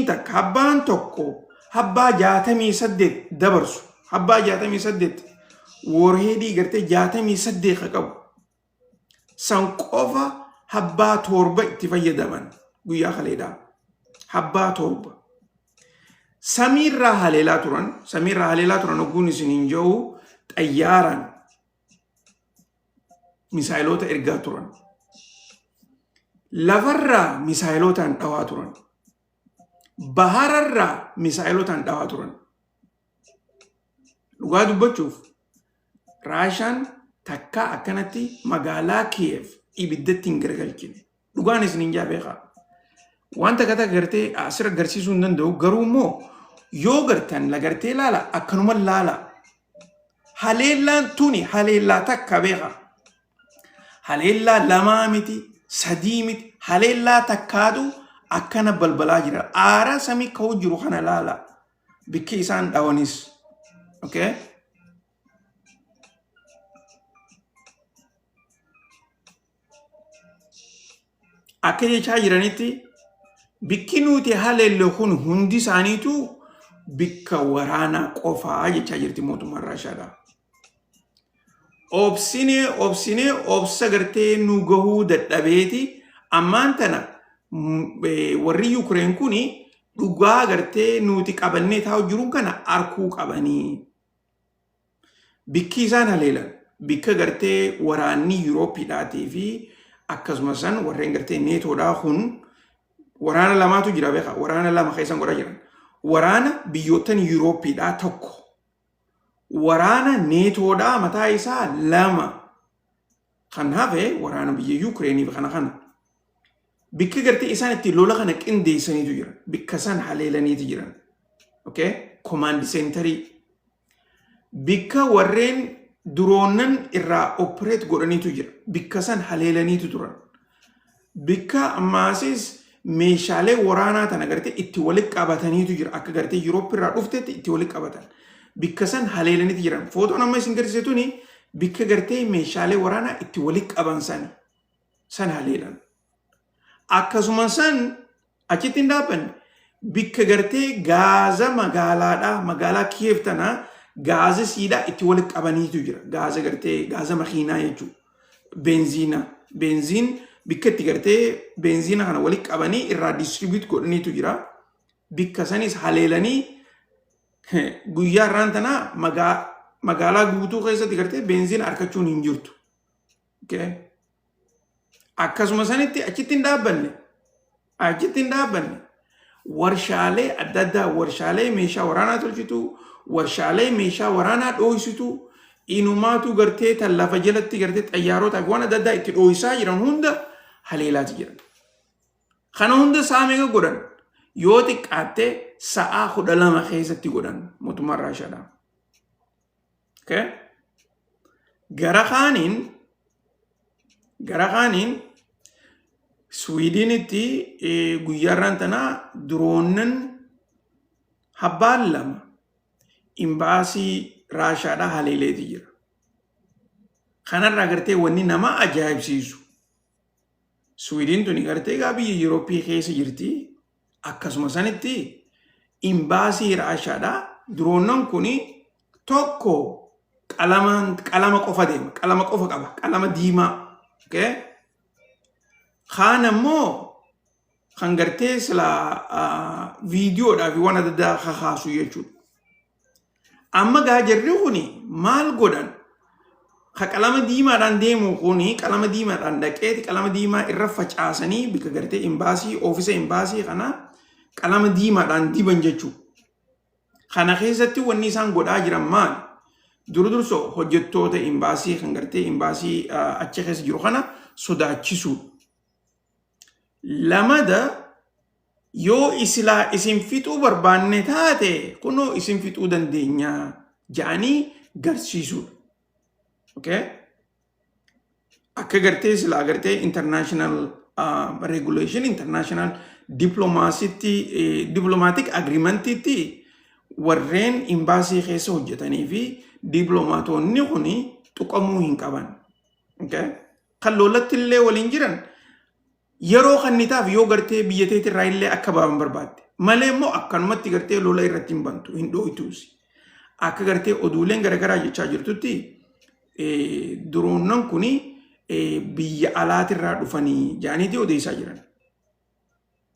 takka habbaan tokko habbaa 68 dabarsu, habbaa 68, warheadii gartee 68 ka qabu san qofa habbaa torba itti fayyadaman guyyaa kaleedhaa. Habbaa torba. Samiirraa haleelaa turan, samiirraa haleelaa turan ogguun isin hin jiru xayyaaraan misaayiloota ergaa turan. Lafarraa misaayilootaan dhawaa turan. Bahararraa misaayilotaan dhawaa turan. Dhugaa dubbachuuf Raashaan takkaa akkanatti magaalaa Kiyev ibiddatti hin garagalchine. Dhugaan isin hin jaa beekaa. Waan takka takka gartee asirra agarsiisuu hin danda'u, garuu immoo yoo gartan lagartee laala, akkanuma laala. Haleellaan tuni haleellaa takka beekaa. Haleellaa lamaa miti, sadii miti, haleellaa takkaatu akkana balbalaa jira. Aara samii ka'uu jiru kana laala. Bikki isaan dhawanis. Okay? Akka jechaa jiranitti bikki nuti haleelle kun hundi isaaniitu bikka waraanaa qofaa jechaa jirti mootummaan Raashaadhaa. Obsinee obsinee obsa gartee nu gahuu dadhabeeti ammaan tana warri Yukireen kuni dhugaa gartee nuti qabannee taa'u jiruun kana arkuu qabanii. Bikki isaan haleelan bikka gartee waraanni Yuurooppiidhaatii fi akkasumas san warreen gartee neetoodhaa kun waraana lamaatu jira beeka, waraana lama keessan godhaa jiran. Waraana biyyoottan Yuurooppiidhaa tokko, waraana neetoodhaa mataa isaa lama, kan hafe waraana biyya Yukireeniif kana bikka gartee isaan itti lola kana qindeessaniitu jira, bikka san haleelaniitu jiran. Okay, command centerii bikka warreen droonnan irraa operate godhaniitu jira, bikka san haleelaniitu turan. Bikka ammaasis meeshaalee waraanaa tana gartee itti walitti qabataniitu jira, akka gartee Yuuroop irraa dhuftetti itti walitti qabatan, bikka san haleelaniitu jiran. Footoon amma isin garsiise tuni bikka gartee meeshaalee waraanaa itti walitti qaban sani san haleelan. Akkasuma san achitti hin dhaabbanne, bikka gartee gaaza magaalaadhaa, magaalaa Kiyev tana gaaza siidhaa itti walitti qabaniitu jira. Gaaza gartee gaaza makiinaa jechuudha. Beenziina. Beenziin bikka itti gartee beenziina kana walitti qabanii irraa distribute godhaniitu jira. Bikka sanis haleelanii guyyaa irraan tanaa magaalaa guutuu keessatti gartee beenziina argachuun hin jirtu. Okay. Akkasuma sanitti achitti hin dhaabbanne. Achitti hin dhaabbanne. Warshaalee adda addaa, warshaalee meeshaa waraanaa tolchitu, warshaalee meeshaa waraanaa dhooysitu, inumaatu gartee tan lafa jalatti gartee xayyaarotaa fi waan adda addaa itti dhooysaa jiran hunda haleelaati jiran. Kana hunda isaa meeqa godhan? Yoo xiqqaatte sa'aa 12 keessatti godhan mootummaan Raashaadha. Okay? Gara kaaniin Swiidinitti guyyaarraan tanaa droonnan habbaan 2 imbaasii Raashaadhaa haleeleeti jira. Kanarraa gartee wanni nama ajaa'ibsiisu Swiidin tuni gartee egaa biyya Yurooppii keessa jirti. Akkasuma sanitti imbaasii Raashaadhaa droonnan kuni tokko qalamaan qalama qofa deema. Qalama qofa qaba. Qalama diimaa. Okay? Kaan ammoo kan gartee silaa viidiyoodhaa fi waan adda addaa kakaasu jechuudha. Amma gaa jarri kuni maal godhan? Ka qalama diimaadhaan deemu kuni qalama diimaadhaan dhaqeeti qalama diimaa irra facaasanii bika gartee imbaasii oofisa imbaasii kana qalama diimaadhaan diban jechuudha. Kana keessatti wanni isaan godhaa jiran maali? Dura dursoo hojjettoota imbaasii kan gartee imbaasii achi keessa jiru kana sodaachisuudha. Lamada yoo isilaa isin fixuu barbaanne taate kunoo isin fixuu dandeenya ja'anii garsiisuudha. Okay? Akka gartee silaa gartee international regulation, international diplomaasitti, diplomatic agreementitti warreen imbaasii keessa hojjetanii fi diplomaatonni kuni tuqamuu hin qaban. Okay? Kan lolatti illee waliin jiran yeroo kannitaaf yoo gartee biyya teetirraa illee akka baaban barbaadde. Malee immoo akkanumatti gartee lola irratti hin bantu, hin dhooytuusi. Akka gartee oduuleen garaagaraa jechaa jirtutti droonnan kuni biyya alaatirraa dhufanii jaaniitii odeessaa jiran.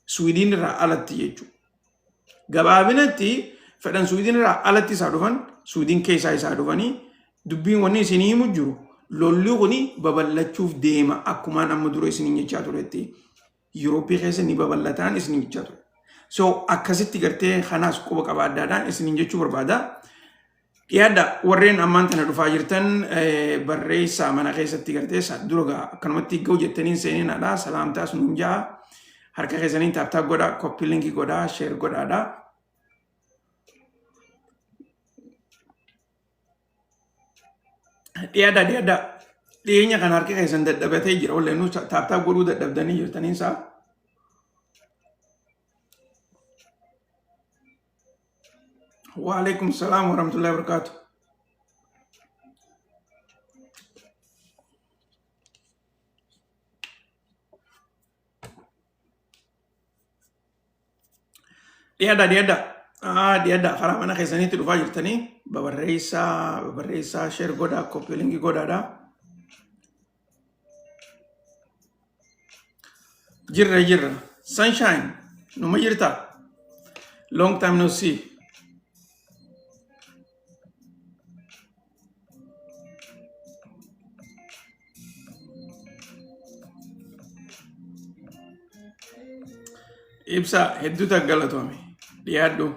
Swiidin irraa alatti jechuudha. Gabaabinatti fedhan Swiidin irraa alatti isaa dhufan, Swiidin keessaa isaa dhufanii, dubbiin wanni isinii himu jiru lolli kuni babal'achuuf deema. Akkumaan amma dura isiniin jechaa turetti Yurooppii keessa ni babal'ataan isiniin jechaa ture. So akkasitti gartee kanaas quba qabaaddaadhaan isiniin jechuu barbaada. Dhiyaadha, warreen ammaan tana dhufaa jirtan barreessaa mana keessatti gartee dura gaa akkanumatti ga'u jettaniin seeninaadha. Salaamtaas nuun ja'a. Harka keessaniin tap tap godhaa, copy linkii godhaa, share godhaadha. Dhiyaadha, dhiyaadha. Dhiyeenya kana harka keessan dadhabatee jira. Wallee tap tap godhuu dadhabdanii jirtaniin isaa. Waalaikum salaam warahmatullahi wabarakatuh. Dhiyaadha, dhiyaadha. Dhiyaadha, karaa mana keessaniitti dhufaa jirtanii babarreessaa, babarreessaa, share godhaa, copy linkii godhaadha. Jirra, jirra. Sunshine, numa jirta? Long time no see. Ibsa hedduu takka galatoome. Dhiyaadhu.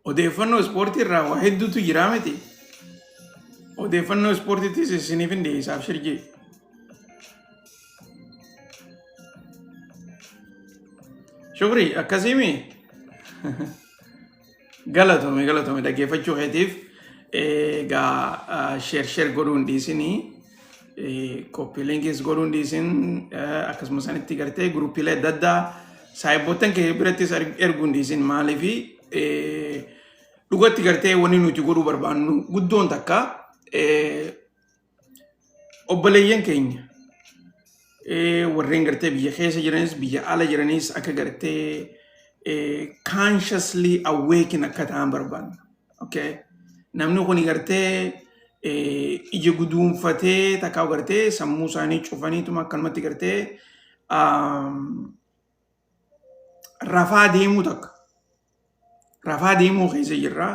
Odeeffannoo ispoortii irraa waa hedduutu jira miti. Odeeffannoo ispoortiittis isiniif hin dhiyeessaaf shirjii. Shukrii, akkasiimi? Galatoomi, galatoomi dhaggeeffachuu keetiif. Egaa share share godhuu hin dhiisinii. Copy linkiis godhuu hin dhiisin, akkasuma sanitti gartee gurupiilee adda addaa saayibboottan kee birattis erguu hin dhiisin. Maaliifi dhugatti gartee wanni nuti godhuu barbaannu guddoon takka obboleeyyan keenya warreen gartee biyya keessa jiranis biyya ala jiranis akka gartee consciously awaken akka ta'an barbaanna. Okay? Namni kun gartee ija guduunfatee takkaa gartee sammuu isaanii cufaniituma akkanumatti gartee rafaa deemuu takka. Rafaa deemuu keessa jirra.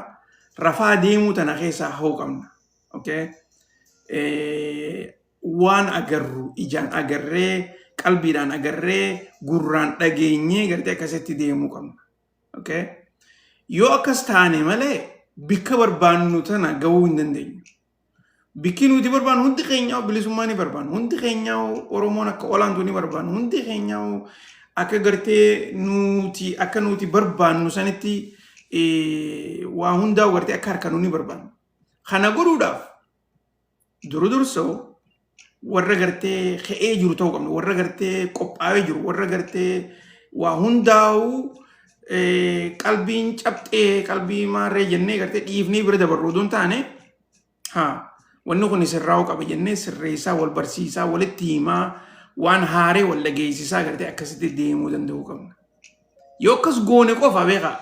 Rafaa deemuu tana keessaa ha'uu qabna. Okay? Waan agarru ijaan agarree, qalbiidhaan agarree, gurraan dhageenyee gartee akkasitti deemuu qabna. Okay? Yoo akkas taane malee bikka barbaannu tana gahuu hin dandeenyu. Bikki nuti barbaannu, hundi keenya bilisummaa ni barbaannu. Hundi keenya Oromoon akka olaantu ni barbaannu. Hundi keenya akka gartee nuti akka nuti barbaannu sanitti waa hundaa gartee akka harkannu ni barbaannu. Kana godhuudhaaf duru dursoo warra gartee ka'ee jiru ta'uu qabna. Warra gartee qophaa'ee jiru, warra gartee waa hundaa'u qalbiin cabxee qalbii maarree jennee gartee dhiifnee bira dabarru odoo hin taane, haa wanni kun sirraa'uu qaba jennee sirreessaa, wal barsiisaa, walitti himaa, waan haaree wal dhageessisaa gartee akkasitti deemuu danda'uu qabna. Yoo akkas goone qofa, beekaa,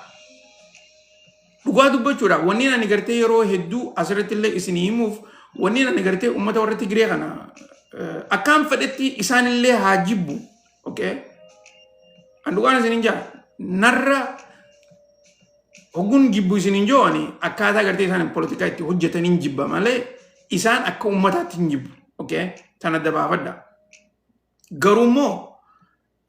dhugaa dubbachuudhaaf, wanni ani gartee yeroo hedduu asirratti illee isinii himuuf, wanni ani gartee uummata warra Tigree kana akkaan fedhetti isaanillee haa jibbu. Okay? An dhugaan isinin jaa, narra hogguun jibbu isinin joo, ani akkaataa gartee isaan poolitikaa itti hojjetaniin jibba malee isaan akka uummataatti hin jibbu. Okay? Tana dabaafadha. Garuu immoo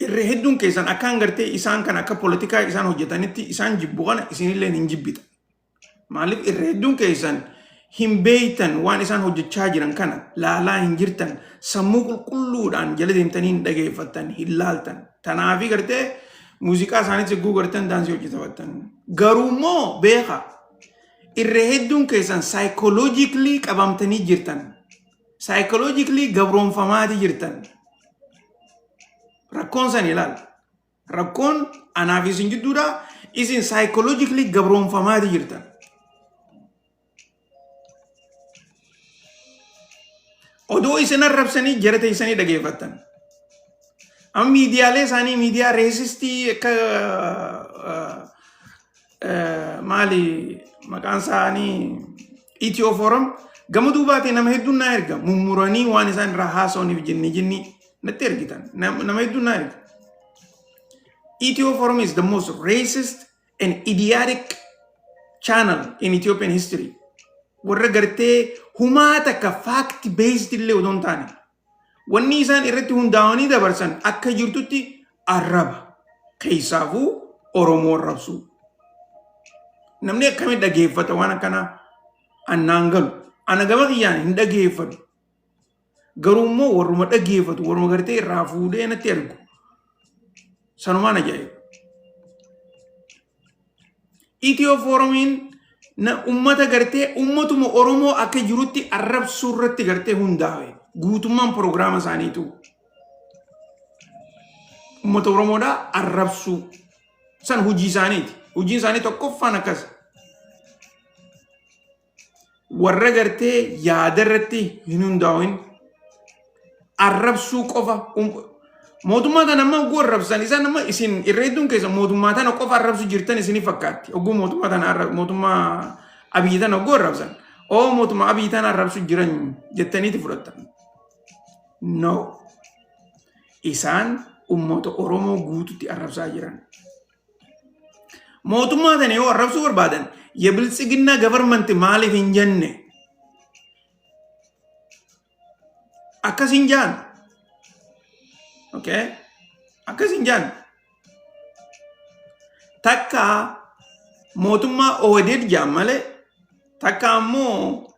irra hedduun keessan akkaan gartee isaan kan akka poolitikaa isaan hojjetanitti isaan jibbu kana isinillee hin jibbita. Maaliif? Irra hedduun keessan hin beektan, waan isaan hojjechaa jiran kana laalaa hin jirtan, sammuu qulqulluudhaan jala deemtanii hin dhageeffattan, hin laaltan. Tanaafi gartee muuziqaa isaaniitti sigguu gartan daansii hojjetabattan. Garuu immoo beeka, irra hedduun keessan psychologically qabamtanii jirtan. Psychologically gabroonfamaatii jirtan. Rakkoon san ilaala. Rakkoon anaaf isin jidduudha. Isin psychologically gabroonfamaatii jirtan. Odoo isin arrabsanii jara teessanii dhageeffattan. Amma miidiyaalee isaanii, miidiyaa racist akka maali maqaan isaanii, Ethio Forum, gama duubaatiin nama hedduun naa erga, mummuranii waan isaan irraa haasa'aniif jinni jinni natti ergitan, nama hedduun naa erga. Ethio Forum is the most racist and idiotic channel in Ethiopian history. Warra gartee humaa takka fact based illee odoo hin taane, wanni isaan irratti hundaa'anii dabarsan akka jirtutti arraba. Keessaafuu Oromoo arrabsuu. Namni akkamitti dhageeffata waan akkanaa? Annaan galu. Ana gama kiyyaan hin dhageeffatu. Garuu immoo warruma dhageeffatu, warruma gartee irraa fuudhee natti ergu. Sanumaan ajaa'iba. Ethio Forumiin ummata gartee ummatuma Oromoo akka jirutti arrabsuu irratti gartee hundaa'e. Guutummaan proogiraama isaaniitu ummata Oromoodhaa arrabsuu. San hojii isaaniiti. Hojiin isaanii tokkoffaan akkas. Warra gartee yaada irratti hin hundaa'in, arrabsuu qofa. Mootummaa tana amma oguu arrabsan, isaan amma isin irra hedduun keessa mootummaa tana qofa arrabsu jirtan isinii fakkaatti. Oguu mootummaa tana, mootummaa Abiyyi tana oguu arrabsan, oo mootummaa Abiyyi tana arrabsu jiran jettaniiti fudhattan. No. Isaan uummata Oromoo guututti arrabsaa jiran. Mootummaa tana yoo arrabsuu barbaadan የብልጽግና government maaliif hin jenne? Akkas hin jaan. Okay? Akkas hin jaan. Takka mootummaa OHDED jaan malee, takka ammoo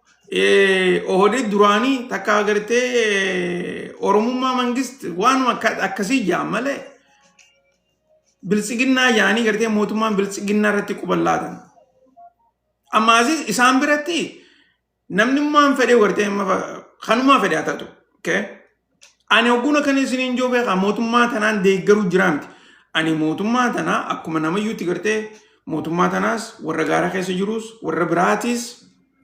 OHDED duraanii, takka agartee Oromummaa መንግስት waanuma akkasii jaan malee, biltsiginnaa jaanii gartee mootummaan biltsiginnaa irratti quban laatan. Amma asis isaan biratti namni maan fedhee gartee kanumaa fedhe haa taatu. Okay? Ani ogguun akkana isiniin joo, beekaa, mootummaa tanaan deeggaruu jiraa miti. Ani mootummaa tanaa akkuma namayyuutti gartee mootummaa tanaas, warra gaara keessa jirus, warra biraatis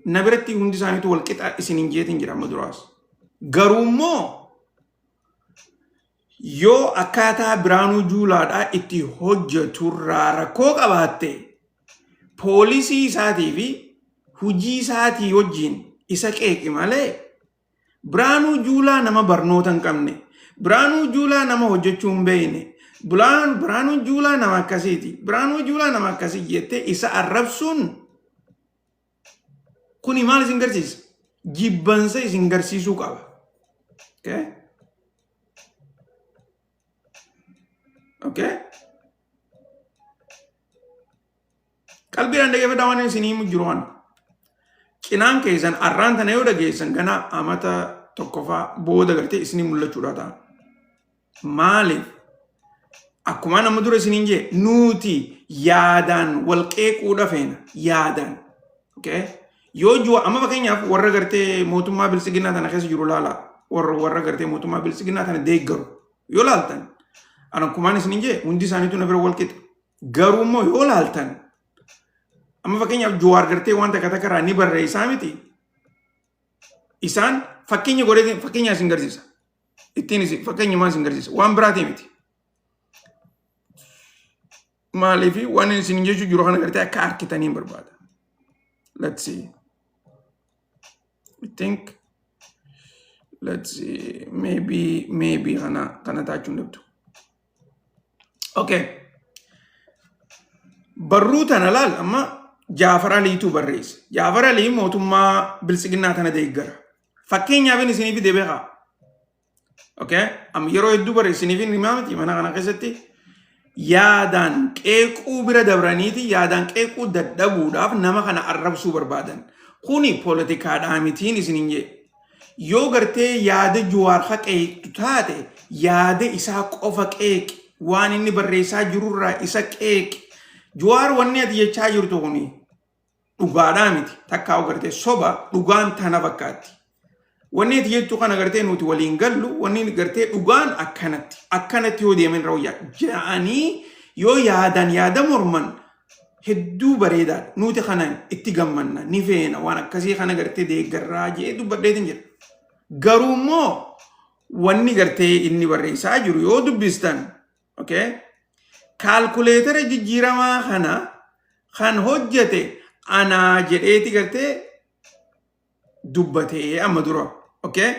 na biratti hundi isaaniitu wal qixa isiniin jeetiin jira amma duraas. Garuu immoo yoo akkaataa Biraanuu Juulaadhaa itti hojjeturraa rakkoo qabaatte, poolisii isaatii fi hujii isaatii wajjin isa qeeqi malee, Biraanuu Juulaa nama barnoota hin qabne, Biraanuu Juulaa nama hojjechuu hin beekne, Biraanuu Juulaa nama akkasiiti, Biraanuu Juulaa nama akkasii jettee isa arrabsuun kuni maal isin garsiisa? Jibbansa isin garsiisuu qaba. Okay? Okay? Qalbiidhaan dhaggeeffadhaa waan isin himu jiru kana. Cinaan keessan arraan tana yoo dhageessan gana amata tokkofaa booda gartee isinii mul'achuudha ta'a. Maaliif? Akkuma nama dura isiniin jee nuti yaadaan wal qeequudha feena yaadaan. Okay? Yoo jiwa amma fakkeenyaaf warra gartee mootummaa biltsiginnaa tana keessa jiru laala warra gartee mootummaa biltsiginnaa tana deeggaru yoo laaltan an akkumaan isiniin jee hundi isaaniitu na bira wal qixa. Garuu immoo yoo laaltan amma fakkeenyaaf Jawaar gartee waan takka takka irraa ni barreessaa miti. Isaan fakkeenya godheetiin fakkeenya isin garsiisa. Ittiin isin fakkeenyumaan isin garsiisa. Waan biraatii miti. Maaliif waan isin jechuu jiru kana gartee akka arkitanii hin barbaada. Let's see. I think let's see. Maybe kana taachuu hin dhabdu. Okay. Barruu tana laal amma Jaafar Aliitu barreesse. Jaafar Alii mootummaa biltsiginnaa tana deeggara. Fakkeenyaaf inni isinii fide beekaa. Okay. Amma yeroo hedduu barreessiniif inni himaa miti mana kana keessatti yaadaan qeequu bira dabraniiti yaadaan qeequu dadhabuudhaaf nama kana arrabsuu barbaadan. Kuni poolitikaadhaa mitiin isiniin jee. Yoo gartee yaada Juwaar ka qeeqxu taate yaada isaa qofa qeeqi. Waan inni barreessaa jirurraa isa qeeqi. Juwaar wanni ati jechaa jirtu kuni dhugaadhaa miti. Takkaa gartee soba dhugaan tana fakkaatti. Wanni ati jettu kana gartee nuti waliin gallu wanni gartee dhugaan akkanatti. Akkanatti yoo deeman irra wayyaa. Ja'anii yoo yaadan yaada morman hedduu bareedaadha. Nuti kana itti gammanna ni feena waan akkasii kana gartee deeggarraa jedhee dubbadheetin jira. Garuu immoo wanni gartee inni barreessaa jiru yoo dubbistan okay, kaalkuleetara jijjiiramaa kana kan hojjete anaa jedheeti gartee dubbatee amma dura. Okay?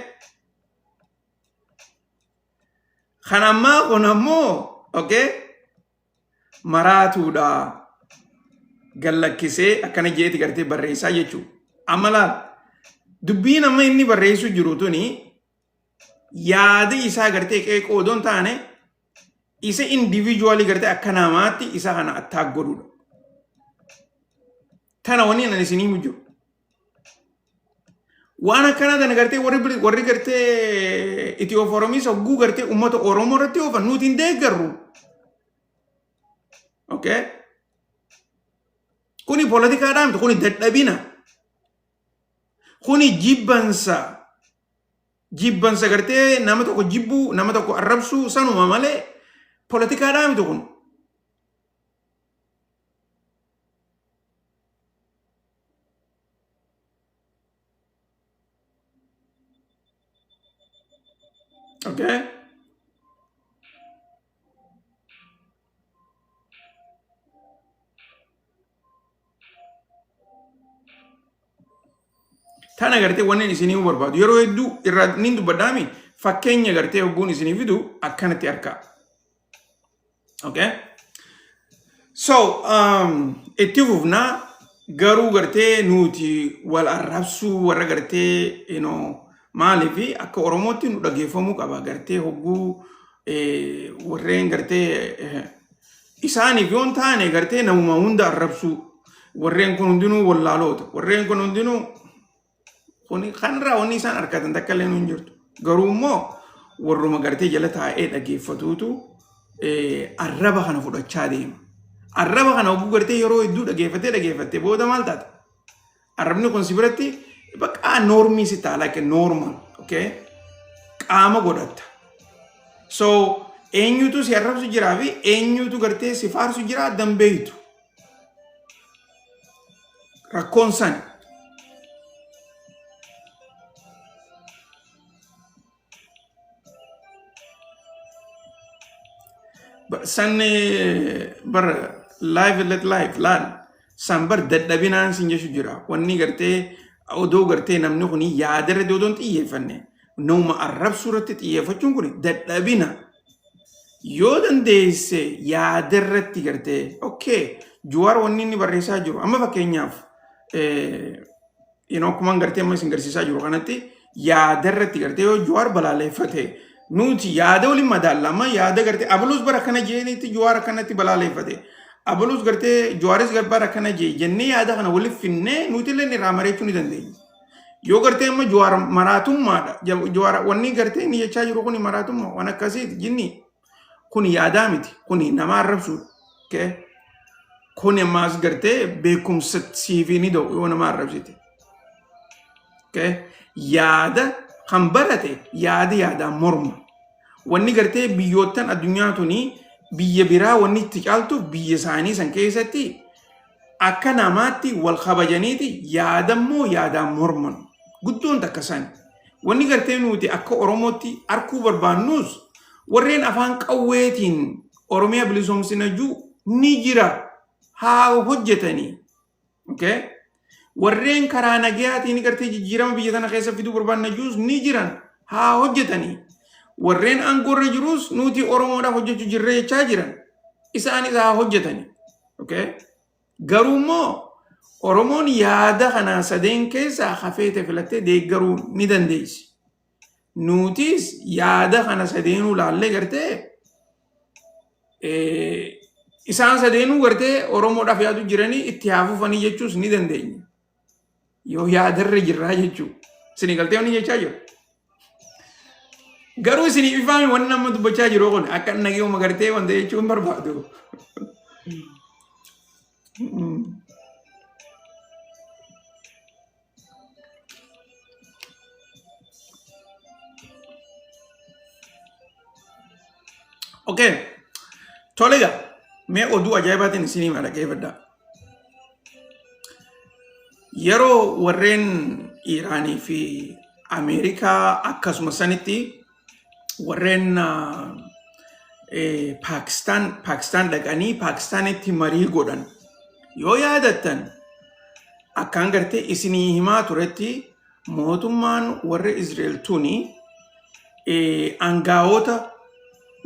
Kan ammaa kun ammoo okay, maraatuudha gallakkisee akkana jeeti gartee barreessaa jechuudha. Amma laal dubbiin amma inni barreessu jiru tuni yaada isaa gartee qeeqoo odoo hin taane isa individually gartee akka namaatti isa kana attaak godhuudha. Tana wanni ani isinii himu jiru. Waan akkanaa tana gartee warri gartee Itiyoo Foromiis hogguu gartee uummata Oromoo irratti oofan nuti hin deeggarru. Okay? Kuni poolitikaadhaa miti, kuni dadhabina. Kuni jibbansa. Jibbansa gartee nama tokko jibbuu, nama tokko arrabsuu sanuma malee poolitikaadhaa miti kun. Okay? Tana gartee wanni isinii barbaadu yeroo hedduu irraa nin dubbadhaami fakkeenya gartee hogguun isinii fidu akkanatti arkaa. Okay? So, itti fufnaa garuu gartee nuti wal arrabsuu warra gartee you know, maaliif akka Oromootti nu dhageeffamuu qaba gartee hogguu warreen gartee isaaniif yoo hin taane gartee namuma hunda arrabsuu warreen kun hundinuu wallaaloota warreen kun hundinuu Kuni kanarraa wanni isaan argatan takka illee hin jirtu. Garuu immoo warruma gartee jala taa'ee dhageeffatuutu arraba kana fudhachaa deema. Arraba kana hogguu gartee yeroo hedduu dhageeffatee dhageeffattee booda maal taata? Arrabni kun si biratti bakka noormii si ta'a like normal okay? Qaama godhatta. So eenyutu si arrabsu jiraa fi eenyutu gartee si faarsu jiraa danbeeytu. Rakkoon sani. San bar live let live laal san bar dadhabinaan sin jechu jira. Wanni gartee odoo gartee namni kun yaada irratti odoo hin xiyyeeffanne nama arrabsuu irratti xiyyeeffachuun kun dadhabina. Yoo dandeesse yaada irratti gartee okay Juwaar wanni inni barreessaa jiru amma fakkeenyaaf you akkuma gartee amma isin garsiisaa jiru kanatti yaada irratti gartee yoo Juwaar balaaleffate nuti yaada waliin madaalla amma yaada gartee abaluus bara akkana jeenitti Juwaar akkanatti balaaleffate Abaluus gartee Jawaaris Gabbaar akkana jee jennee yaada kana waliif finnee nuti illee irraa mari'achuu ni dandeenya. Yoo gartee amma Jawaar maraatummaadha. Jawaar wanni gartee inni jechaa jiru kuni maraatummaa waan akkasiiti jinni kuni yaadaa miti kuni nama arrabsuudha. Okay? Kuni ammaas gartee beekumsa siifii ni da'u yoo nama arrabsite. Okay? Yaada kan barate yaada yaadaan morma. Wanni gartee biyyoottan addunyaa tuni biyya biraa wanni itti caaltu biyya isaanii san keessatti akka namaatti wal kabajaniiti yaadammoo yaadaan morman. Guddoon takka sani. Wanni gartee nuti akka Oromootti arkuu barbaannus warreen afaan qawweetiin Oromiyaa bilisoomsina jiru ni jira. Haa hojjetanii. Okay? Warreen karaa nagayaatiin gartee jijjiirama biyya tana keessa fiduu barbaanna jirus ni jiran. Haa hojjetanii. Warreen aangoorra jirus nuti Oromoodhaaf hojjechuu jirra jechaa jiran. Isaanis haa hojjetanii. Okay? Garuu immoo Oromoon yaada kana sadeen keessaa hafeete filattee deeggaruu ni dandeessi. Nutis yaada kana sadeenuu laallee gartee isaan sadeenuu gartee Oromoodhaaf yaadu jiranii itti haa fufanii jechuus ni dandeenya. Yoo yaadarra jirraa jechuu. Isinii galtee wanni jechaa jiru. Garuu isinii ifaami wanni nama dubbachaa jiru kun akka nageuma gartee wanta jechuu hin barbaadu. Okay. Tole egaa mee oduu ajaa'ibaatiin isinii hima dhaggeeffadhaa. Yeroo warreen Iiraanii fi Ameerikaa akkasuma sanitti warreen Paakistaan dhaqanii Paakistaanitti marii godhan yoo yaadattan akkaan gartee isinii himaa turetti mootummaan warra Israa'el tuni aangaa'ota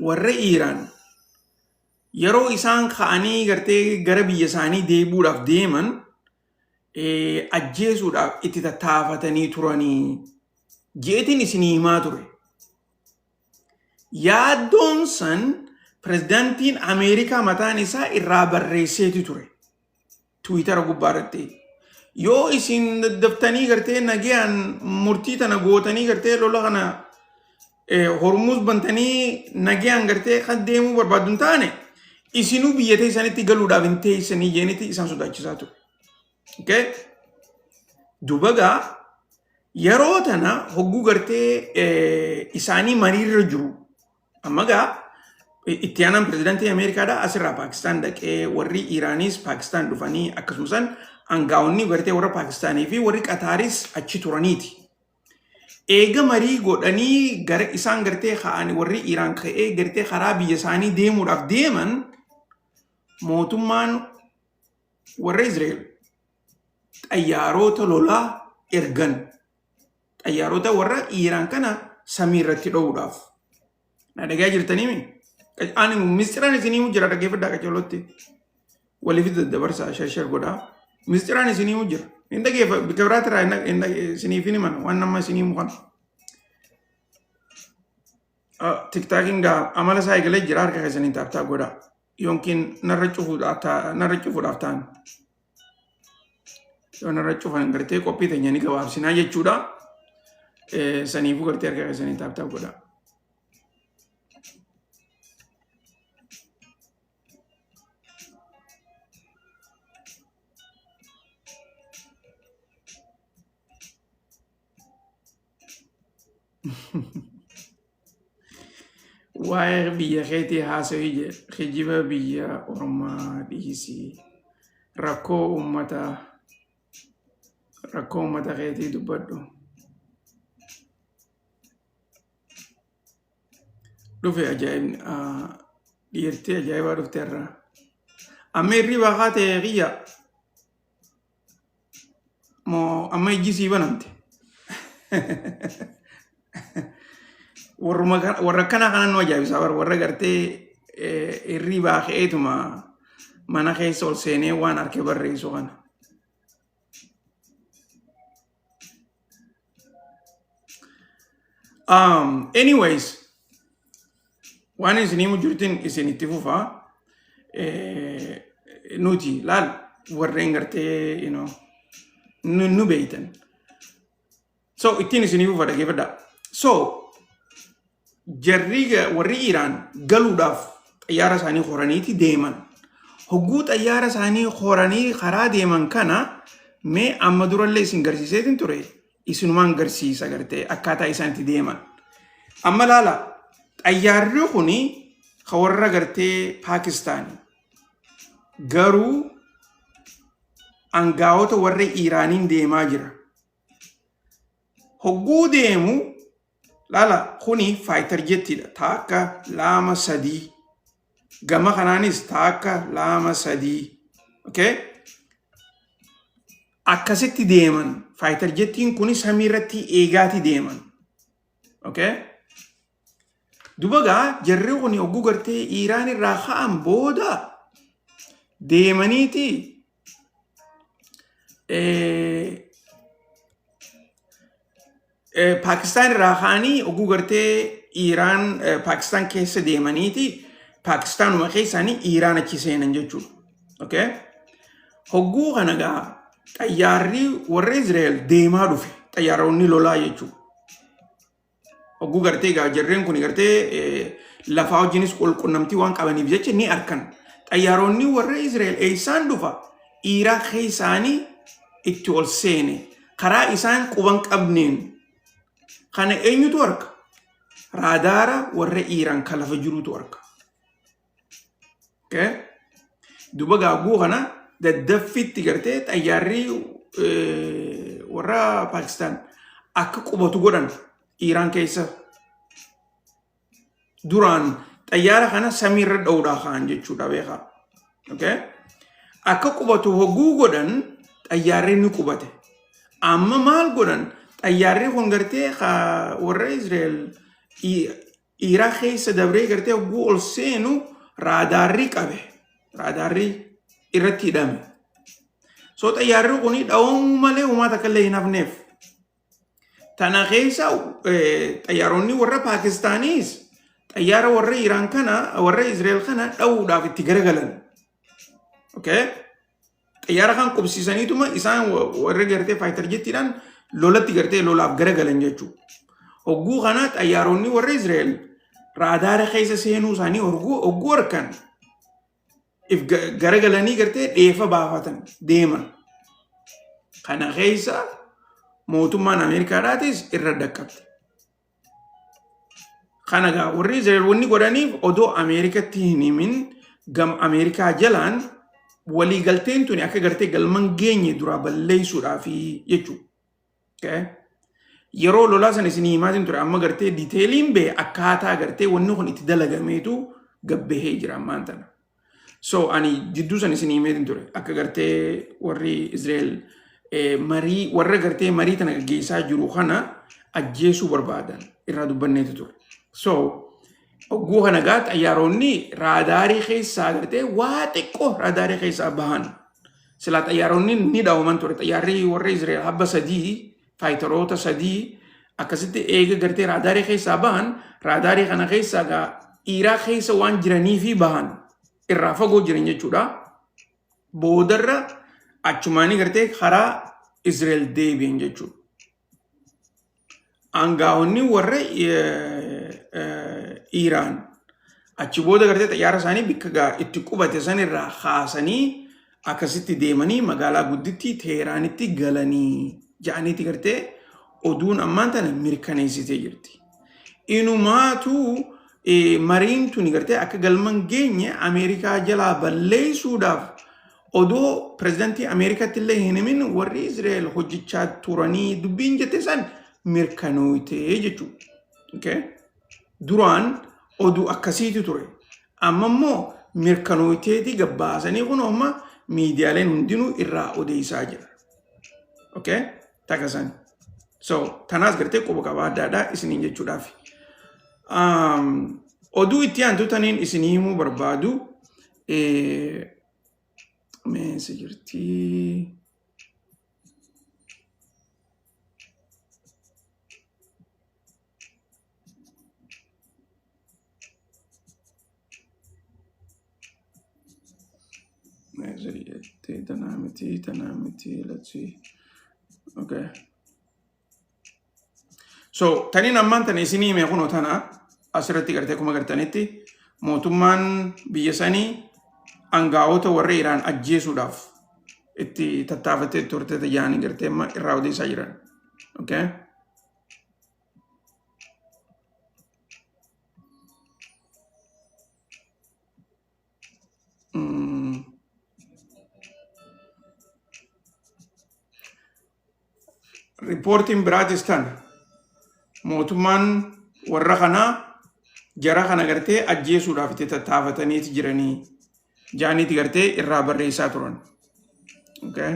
warra Iiraan yeroo isaan ka'anii gartee gara biyya isaanii deebi'uudhaaf deeman ajjeesuudhaaf itti tattaafatanii turanii jeetiin isinii himaa ture. Yaaddoon san pirezidaantiin Ameerikaa mataan isaa irraa barreesseeti ture. Tiwiitara gubbaa irratti. Yoo isin daddaftanii gartee nagayaan murtii tana gootanii gartee lola kana Hormuuz bantanii nagayaan gartee kan deemuu barbaaddu hin taane isinuu biyya teessanitti galuudhaaf hin teessanii jeenitti isaan sodaachisaa ture. Okay? Duba gaa yeroo tana hogguu gartee isaanii mariirra jiru. Amma gaa itti aanaan pirezidaantii Ameerikaadhaa asirraa Paakistaan dhaqee warri Iiraanis Paakistaan dhufanii akkasumas aangaa'onni gartee warra Paakistaanii fi warri Qataaris achi turaniiti. Eega marii godhanii gara isaan gartee ka'anii warri Iiraan ka'ee gartee karaa biyya isaanii deemuudhaaf deeman mootummaan warra Israa'el xayyaarota lolaa ergan. Xayyaarota warra Iiraan kana samii irratti dho'uudhaaf. Na dhagaa jirtanii mi? Ani misxiraan isinii himu jira dhaggeeffadhaa qaceelootti. Waliif daddabarsaa shar shar godhaa. Misxiraan isinii himu jira. Hin dhaggeeffa bikka biraatti irraa isiniif hin himan waan nama isinii himu kana. Tiktaakiin gaa amala isaa eegalee jira harka keessaniin taaptaa godhaa. Yookiin narra cufuudhaaf ta'an. Yoo narra cufan gartee qophii teenya ni gabaabsinaa jechuudha. Saniifuu gartee harka keessaniin taaptaa godhaa. Waa'ee biyya keetii haasawii jedhe kijiba biyya ormaa dhiisii rakkoo uummata rakkoo uummata keetii dubbadhu. Dhufe ajaa'ibni dhiirtii ajaa'ibaa dhufte irraa. Amma hirribaa kaate kiyya moo amma ijji sii banamte. Warruma warra akkanaa kanan nu ajaa'ibsaa bara warra gartee hirribaa ka'eetuma mana keessa ol seenee waan arke barreessu kana. Anyways, waan isin himu jirtin isin itti fufa. Nuti laal warreen gartee nu beeytan. So ittiin isiniif ufa dhaggeeffadhaa. So jarri warri Iraan galuudhaaf xayyaara isaanii horaniiti deeman. Hogguu xayyaara isaanii horanii karaa deeman kana mee amma durallee isin garsiiseetin ture, isinumaan garsiisa gartee akkaataa isaan itti deeman. Amma laala, xayyaarri kuni ka warra gartee Paakistaani. Garuu angaa'ota warra Iraaniin deemaa jira. Hogguu deemu laala, kuni fighter jetiidha. Taakka, lama, sadii. Gama kanaanis taakka, lama, sadii. Okay? Akkasitti deeman. Fighter jetiin kuni samii irratti eegaati deeman. Okay? Duba gaa jarri kun hogguu gartee Iraan irraa ka'an booda deemaniiti Paakistaan irraa ka'anii hogguu gartee Iraan Paakistaan keessa deemaniiti Paakistaanuma keessaanii Iraan achi seenan jechuudha. Okay? Hogguu kana gaa xayyaarri warra Israa'el deemaa dhufe, xayyaaronni lolaa jechuudha. Hogguu gartee gaa jarreen kun gartee lafaa wajjinis qulqunnamtii waan qabaniif jecha ni arkan. Xayyaaronni warra Israa'el eessaan dhufa? Iraaq keessaanii itti ol seene. Karaa isaan quban qabneen. Kana eenyutu arka? Raadaara warra Iraan kan lafa jirutu arka. Okay? Duba gaaguu kana daddaffitti gartee xayyaarri warra Paakistaan akka qubatu godhan Iraan keessa. Duraan xayyaara kana samiirra dha'uudhaa ka'an jechuudha beekaa. Okay? Akka qubatu hogguu godhan xayyaarri ni qubate. Amma maal godhan? Xayyaarri kun gartee warra Israa'el Iraaq keessa dabree gartee hogguu ol seenu raadaarri qabe. Raadaarri irratti hidhame. So xayyaarri kun dhawamuu malee uumaa takka illee hin hafneef. Tana keessa xayyaaronni warra Paakistaanis xayyaara warra Iraan kana, warra Israa'el kana dhawuudhaaf itti garagalan. Okay? Xayyaara kan qubsiisaniituma isaan warra gartee fighter jetiidhaan lolatti gartee lolaaf garagalan jechuudha. Hogguu kana xayyaaronni warra Israa'el raadaara keessa seenuu isaanii hogguu harkan if garagalanii gartee dheefa baafatan deeman. Kana keessa mootummaan Ameerikaadhaatis irra dhaqqabte. Kana gaa warri Israa'el wanni godhaniif odoo Ameerikatti hin himin gam Ameerikaa jalaan waliigalteen tuni akka gartee galman geenye duraa balleessuudhaafi jechuudha. Okay? Yeroo lolaa sana isin himaatiin ture, amma gartee detailiin bee akkaataa gartee wanni kun itti dalagameetu gabbahee jira ammaan tana. So ani jidduu sana isin himeetiin ture akka gartee warri Israa'el marii warra gartee marii tana gaggeessaa jiru kana ajjeesuu barbaadan irraa dubbanneetu ture. So hogguu kana gaa xayyaaronni raadaarii keessaa gartee waa xiqqoo raadaarii keessaa bahan. Silaa xayyaaronni ni dhawaman ture. Xayyaarri warra Israa'el habba sadii, fighteroota sadii akkasitti eega gartee raadaarii keessaa bahan, raadaarii kana keessaa gaa Iraaq keessa waan jiranii fi bahan, irraa fagoo jiran jechuudha. Boodarra achumaanii gartee karaa Israa'el deebi'an jechuudha. Aangaa'onni warra Iraan achi booda gartee xayyaara isaanii bikka gaa itti qubate san irraa kaasanii akkasitti deemanii magaalaa guddittii Teeraanitti galanii ja'aniiti gartee oduun ammaan tana mirkaneessitee jirti. Inumaatu mariin tuni gartee akka galman geenye Ameerikaa jalaa balleessuudhaaf odoo pirezidantii Ameerikaatti illee hin himin warri Israa'el hojjechaa turanii dubbiin jette san mirkanooytee jechuudha. Okay? Duraan oduu akkasiitu ture. Amma immoo mirkanooyteeti gabbaasanii kun amma miidiyaaleen hundinuu irraa odeessaa jira. Okay? Takka san. So, tanaas gartee quba qabaa adda addaa isiniin jechuudhaaf. Oduu itti aantu taniin isinii himuu barbaadu meessa jirti? Meessa Okay, tanaa miti, tanaa miti, let's see. Okay. So, taniin ammaan tana isinii hime kunoo tana asirratti gartee akkuma gartanitti mootummaan biyya sanii angaa'ota warra Iraan ajjeesuudhaaf itti tattaafattee turte tajaajilanii gartee amma irraa odeessaa jiran. Okay. Riippoortiin biraatis tana mootummaan warra kanaa jara kana gartee ajjeesuudhaaf itti tattaafataniiti jiranii jaaniiti gartee irraa barreessaa turan. Okay.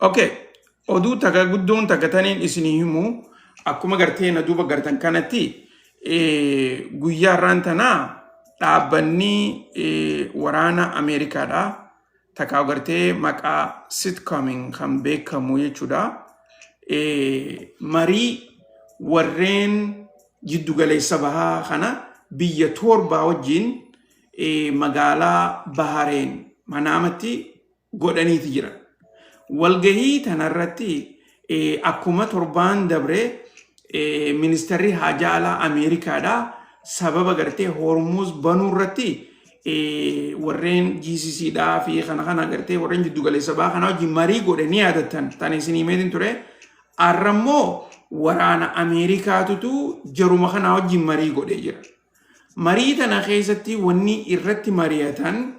Okay. Oduu takka guddoon takka taniin isinii himu akkuma gartee na duuba gartan kanatti guyyaa har'aan tanaa dhaabbanni waraana Ameerikaadha. Takkaa gartee maqaa sitcomiin kan beekamu jechuudha. Marii warreen jiddugaleessa bahaa kana biyya torbaa wajjin magaalaa Bahareen Manaamatti godhaniiti jiran. Walgahii tanarratti akkuma torbaan dabre ministarri haajaa alaa Ameerikaadha sababa gartee Hormuz banuu irratti warreen GCC dhaa fi kana kana gartee warreen jiddugaleessa bahaa kana wajjin marii godhe ni yaadattan tan isin himeetiin ture. Har'a immoo waraana Ameerikaatutu jaruma kanaa wajjin marii godhee jira. Marii tana keessatti wanni irratti mari'atan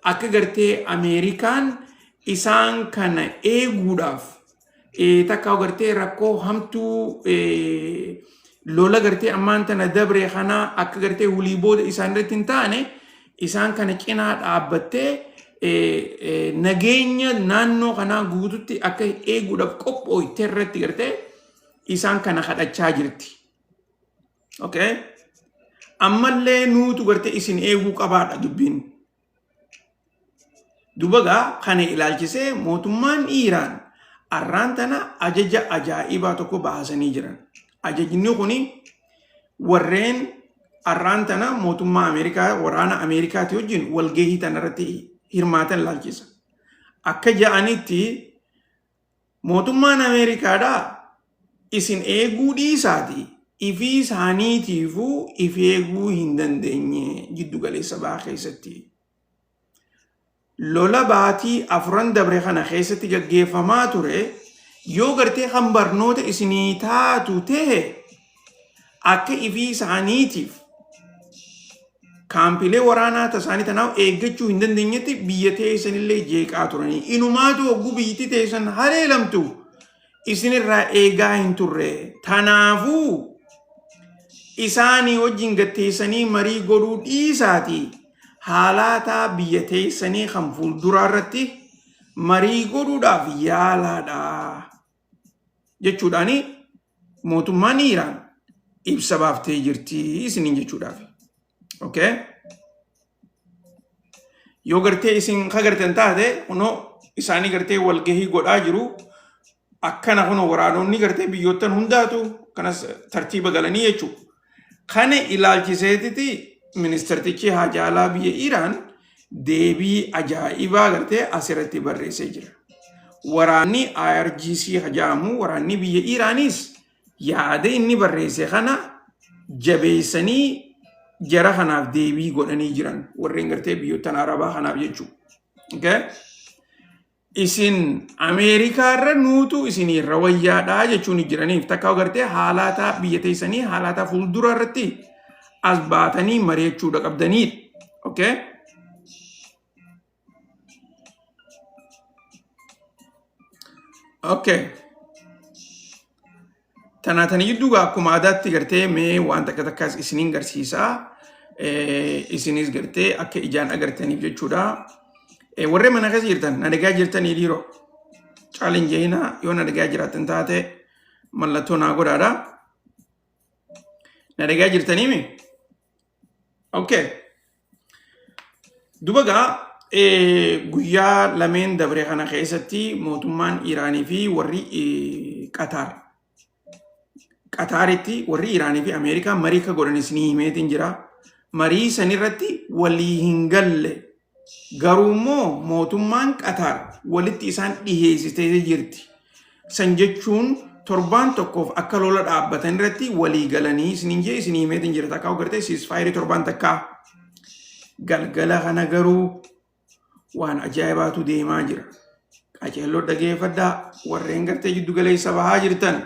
akka gartee Ameerikaan isaan kana eeguudhaaf takka gartee rakkoo hamtuu lola gartee ammaan tana dabre kana akka gartee hulii booda isaan irratti hin taane isaan kana cinaa dhaabbattee nageenya naannoo kanaa guututti akka eeguudhaaf qophooyte irratti gartee isaan kana kadhachaa jirti. Okay? Ammallee nuutu gartee isin eeguu qabaadha dubbiin. Duba gaa kana ilaalchisee mootummaan Iiraan arraan tana ajaja ajaa'ibaa tokko baasanii jiran. Ajajni kuni warreen arraan tana mootummaa Ameerikaa waraana Ameerikaati wajjin walgahii tana irratti hirmaatan ilaalchisa. Akka ja'anitti Mootummaan Ameerikaadhaa isin eeguu dhiisaati ifii isaaniitiifuu if eeguu hin dandeenye jiddu galeessa bahaa keessatti. Lola baatii afuran dabre kana keessatti gaggeeffamaa ture yoo gartee kan barnoota isinii taatu ta'e akka ifii isaaniitiif kaampiilee waraanaa tasaanii tanaaf eeggachuu hin dandeenyetti biyya teessanillee jeeqaa turanii. Inumaatu hogguu biyyittii teessan haleelamtu isinirraa eegaa hin turre. Tanaafuu isaanii wajjin gatteessanii marii godhuu dhiisaati haalaataa biyya teessanii kan fuulduraa irratti marii godhuudhaaf yaalaadha jechuudhaani mootummaan Iiraan ibsa baaftee jirti isiniin jechuudhaaf. Okay? Yoo gartee isin kagartan taate kunoo isaanii gartee walgahii godhaa jiru akkana kunoo waraanonni gartee biyyoottan hundaatu kanas tartiiba galanii jechuudha. Kana ilaalchiseetiti ministartichi haajaa alaa biyya Iiraan deebii ajaa'ibaa gartee asirratti barreessee jira. Waraanni IRGC hajaamu waraanni biyya Iiraanis yaada inni barreesse kana jabeessanii jara kanaaf deebii godhanii jiran warreen gartee biyyoottan Arabaa kanaaf jechuudha. Okay? Isin Ameerikaa irra nuutu isin irra wayyaadha jechuun jiraniif takka gartee haalaataa biyya teessanii haalaataa fuuldura irratti as baatanii mari'achuudha qabdaniidha. Okay? Okay. Tanaa tana jidduu gaa akkuma aadaatti gartee mee waan takka takkaas isiniin garsiisaa. Isinis gartee akka ijaan agartaniif jechuudha. Warreen mana keessa jirtan na dhagaa jirtanii dhiiroo. Caalin jehina yoo na dhagaa jiraattan taate mallattoo naa godhaadha. Na dhagaa jirtaniimi? Okay. Duba gaa guyyaa lameen dabre kana keessatti mootummaan Iraanii fi warri Qataar Qataaritti warri Iraanii fi Ameerikaa marii akka godhanis ni himeetiin jira. Marii sanirratti walii hin galle. Garuu immoo mootummaan Qataar walitti isaan dhiheessitee jirti. San jechuun torbaan tokkoof akka lola dhaabbatan irratti walii galanii isiniin jee isinii himeetiin jira. Takkaa gartee ceasefire torbaan takkaa. Galgala kana garuu waan ajaa'ibaatu deemaa jira. Qaceelloo dhageeffadhaa warreen gartee jiddu galeessa bahaa jirtan.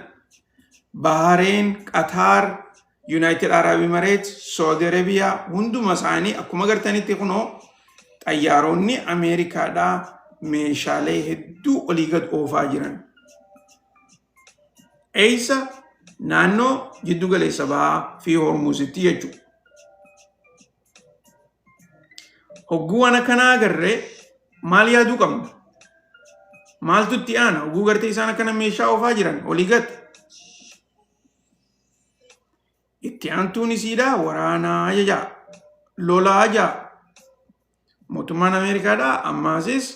Bahareen, Qataar, United Arab Emirates, Saudi Arabia hunduma isaanii akkuma gartanitti kunoo xayyaaronni Ameerikaadhaa meeshaalee hedduu olii gad oofaa jiran. Eessa naannoo jiddu galeessa bahaa fi Hormuuzitti jechuudha. Hogguu waan akkanaa agarre maal yaaduu qabna? Maaltu itti aana? Hogguu gartee isaan akkana meeshaa oofaa jiran olii gad. Itti aantuun isiidha waraanaa jajaa. Lolaa jaa. Mootummaan Ameerikaadha ammaasis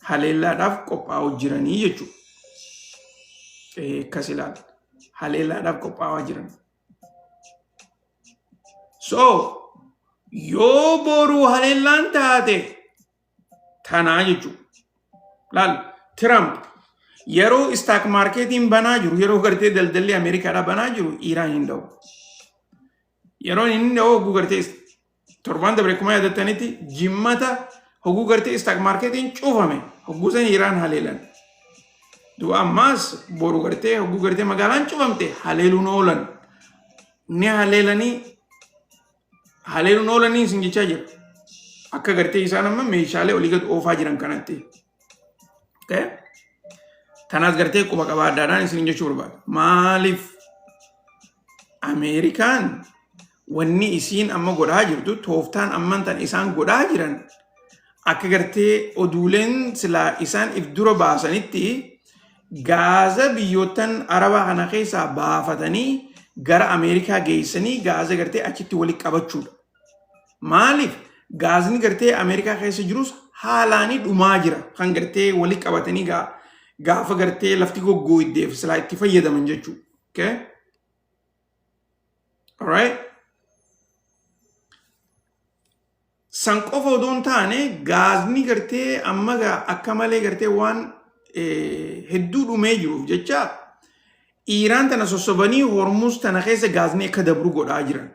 haleellaadhaaf qophaa'u jiranii jechuudha. Akkas ilaala. Haleellaadhaaf qophaa'aa jiran. So yoo boruu haleellaan taate tanaa jechuudha. Laal Trump yeroo stock marketiin banaa jiru yeroo gartee daldalli Ameerikaadhaa banaa jiru Iiraan hin dha'u. Yeroo inni dha'u hogguu gartee torbaan dabre akkuma yaadattanitti jimmata hogguu gartee stock marketiin cufame hogguu san Iiraan haleelan. Du'a ammaas boru gartee hogguu gartee magaalaan cufamte haleeluun oolan. Ni haleelanii haleeluun oolanii isin jechaa jira. Akka gartee isaan amma meeshaalee olii gad oofaa jiran kanatti. Okay? Tanaas gartee quba qabaadhaadhaan isin jechuu barbaada. Maaliif Ameerikaan wanni isiin amma godhaa jirtu tooftaan amman tan isaan godhaa jiran akka gartee oduuleen silaa isaan if dura baasanitti gaaza biyyoottan Arabaa kana keessaa baafatanii gara Ameerikaa geessanii gaaza gartee achitti walitti qabachuudha. Maaliif gaazni gartee Ameerikaa keessa jirus haalaanii dhumaa jira kan gartee walitti qabatanii gaafa gartee lafti goggooydeef silaa itti fayyadaman jechuudha. Okay? Alright? San qofa odoo hin taane gaazni gartee amma akka malee gartee waan hedduu dhumee jiruuf jecha Iiraan tana sossobanii Hormuz tana keessa gaazni akka dabru godhaa jiran.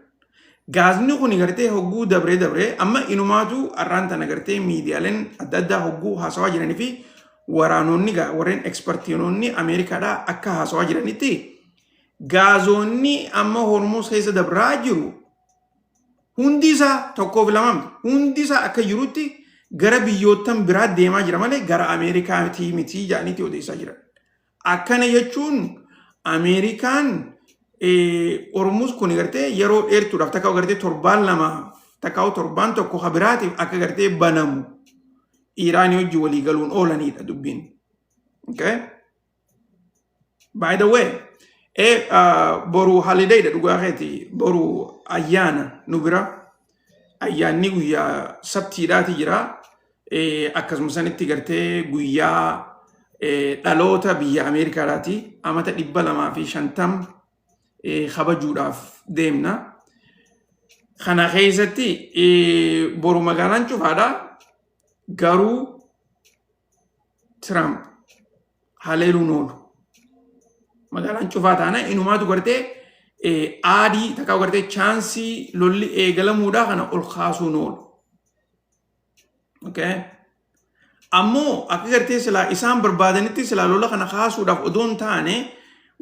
Gaazni kun gartee hogguu dabree dabree amma inumaatu har'aan tana gartee miidiyaaleen adda addaa hogguu haasawaa jiranii fi waraanonni warreen ekspertiinoonni Ameerikaadhaa akka haasawaa jiranitti gaazoonni amma Hormuz keessa dabraa jiru hundi isaa tokkoof lama miti. Hundi isaa akka jirutti gara biyyoottan biraa deemaa jira malee gara Ameerikaatii miti jedhaniiti odeessaa jiran. Akkana jechuun Ameerikaan Hormuz kun gartee yeroo dheertuudhaaf takka gartee torbaan 2 takka torbaan 1 ka biraatiif akka gartee banamu Iiraanii wajjin walii galuun oolanidha dubbiin. Okay? By the way, boru holiday dha dhugaa keeti boru ayyaana nu bira ayyaanni guyyaa sabtiidhaati jira. Akkasuma sanitti gartee guyyaa dhaloota biyya Ameerikaadhaati amata 250 kabajuudhaaf deemna. Kana keessatti boru magaalaan cufaadha. Garuu Trump haleeluun oolu. Magaalaan cufaa taana inumaatu gartee aadii takka gartee chaansii lolli eegalamuudhaa kana ol kaasuun oolu. Okay. Ammoo akka gartee silaa isaan barbaadanitti silaa lola kana kaasuudhaaf odoo hin taane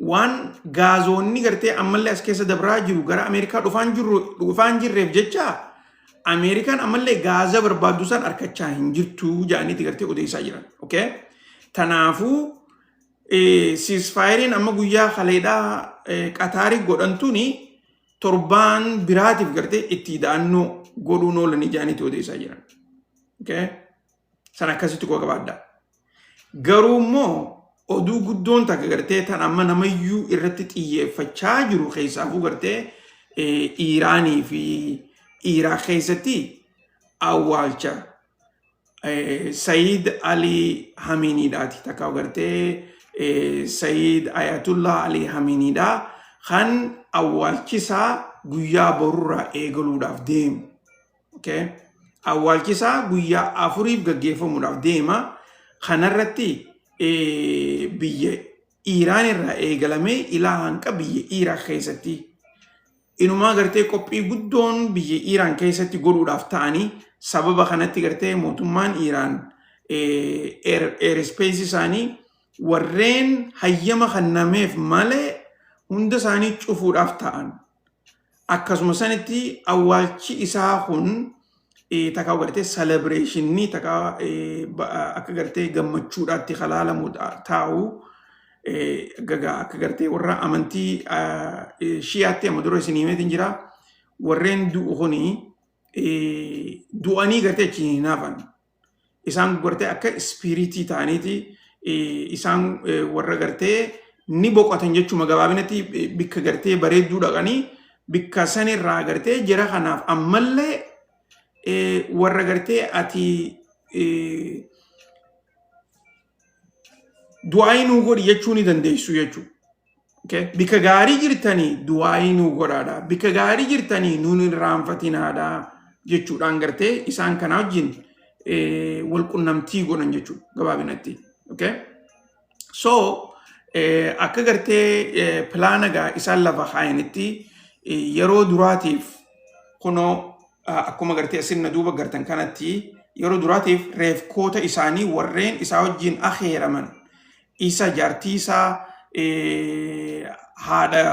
waan gaazoonni gartee ammallee as keessa dabraa jiru gara Ameerikaa dhufaan jirru dhufaan jirreef jecha Ameerikaan ammallee gaaza barbaaddu san harkachaa hin jirtu jedhaniiti gartee odeessaa jiran. Okay. Tanaafuu ceasefireen amma guyyaa kaleedhaa Qataarii godhantuni torbaan biraatiif gartee itti da'annoo godhuun oolanii jedhaniiti odeessaa jiran. Okay. San akkasitti quba qabaadhaa. Garuu immoo oduu guddoon takka gartee tan amma namayyuu irratti xiyyeeffachaa jiru keessaafuu gartee Iiraanii fi Iraaq keessatti awwaalcha Sayiid Alii Hamiiniidhaati. Takka gartee Sayiid Ayatullah Alii Hamiiniidha. Kan awwaalchisaa guyyaa borurraa eegaluudhaaf deemu. Okay? Awwaalchi isaa guyyaa 4f gaggeeffamuudhaaf deema. Kanarratti biyya Iiraan irraa eegalamee ilaa hanqa biyya Iiraaq keessatti inumaa gartee qophii guddoon biyya Iiraan keessatti godhuudhaaf ta'anii, sababa kanatti gartee mootummaan Iiraan airspace isaanii warreen hayyama kennameef malee hunda isaanii cufuudhaaf ta'an. Akkasuma sanitti awwaalchi isaa kun takka gartee celebration takka akka gartee gammachuudhaatti kalaalamu taa'u gagaa akka gartee warra amantii Shiyaatti amma dura isin himeetiin jira, warreen du'u kuni du'anii gartee achi hin hafan. Isaan gartee akka spirit ta'aniiti isaan warra gartee ni boqotan jechuma. Gabaabinatti bikka gartee bareedduu dhaqanii bikka sanirraa gartee jara kanaaf ammallee warra gartee ati du'aayii nuu godhi jechuu ni dandeessu jechuudha. Okay? Bikka gaarii jirtanii du'aayii nuu godhaadha. Bikka gaarii jirtanii nuun hin irraanfatinaadha jechuudhaan gartee isaan kana wajjin wal qunnamtii godhan jechuudha gabaabinatti. Okay? So akka gartee plan gaa isaan lafa kaayanitti, yeroo duraatiif kunoo akkuma gartee sirna duuba gartan kanatti, yeroo duraatiif reefkoota isaanii warreen isaa wajjin aheeraman, isa, jaartii isaa, haadha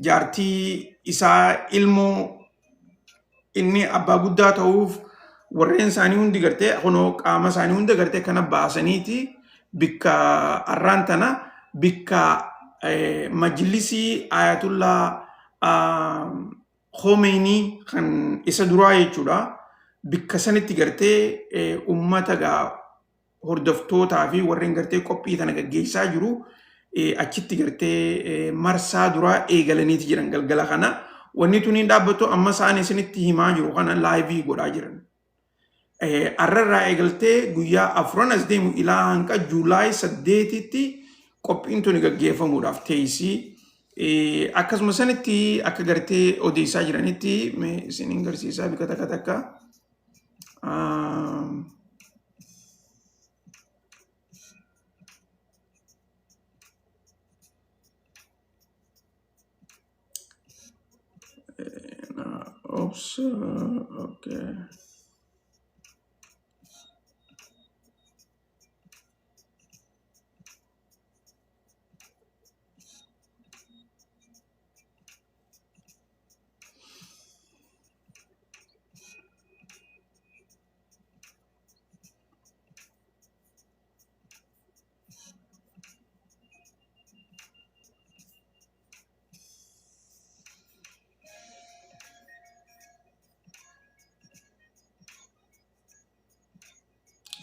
jaartii isaa, ilmoo inni abbaa guddaa ta'uuf, warreen isaanii hundi gartee kunoo qaama isaanii hunda gartee kana baasaniiti bikka arraan tana bikka majlisii Ayatullaa Khomeenii kan isa duraa jechuudha. Bikka sanitti gartee ummata gaa hordoftootaa fi warreen gartee qophii tana gaggeessaa jiru achitti gartee marsaa duraa eegalaniiti jiran galgala kana. Wanni tun hin dhaabbattu, amma isaan isinitti himaa jiru kana live godhaa jiran. Arrarraa eegaltee guyyaa 4n as deemu ilaa hanqa July 8tti qophiin tuni gaggeeffamuudhaaf teessi. Akkasuma sanitti akka gartee odeessaa jiranitti, mee isiniin garsiisaa bika takka takka. Oops, okay.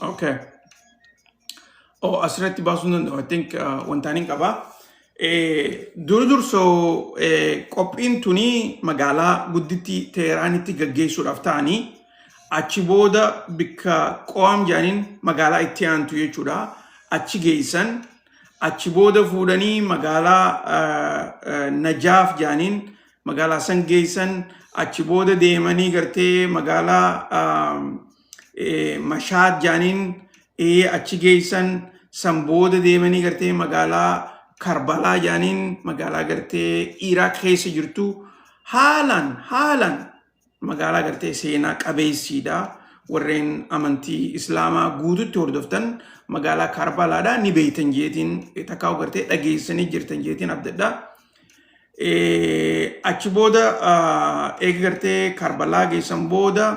Okay. Oh, asirratti baasuu hin danda'u. I think wantaan hin qaba. Dur dursoo qophiin tuni magaalaa gudditti Teeraanitti gaggeessuudhaaf ta'anii, achi booda bikka Qo'aam jedhaniin magaalaa itti aantu jechuudha. Achi geessan. Achi booda fuudhanii magaalaa Najaaf jedhaniin magaalaa san geessan. Achi booda deemanii gartee magaalaa Mashaad jedhaniin achi geessan. San booda deemanii gartee magaalaa Karbalaa jedhaniin, magaalaa gartee Iraaq keessa jirtu, haalaan haalaan magaalaa gartee seenaa qabeessiidha. Warreen amantii Islaamaa guututti hordoftan magaalaa Karbalaadha ni beektan jeetiin, takkaa gartee dhageessanii jirtan jeetiin abdadha. Achi booda eega gartee Karbalaa geessan booda,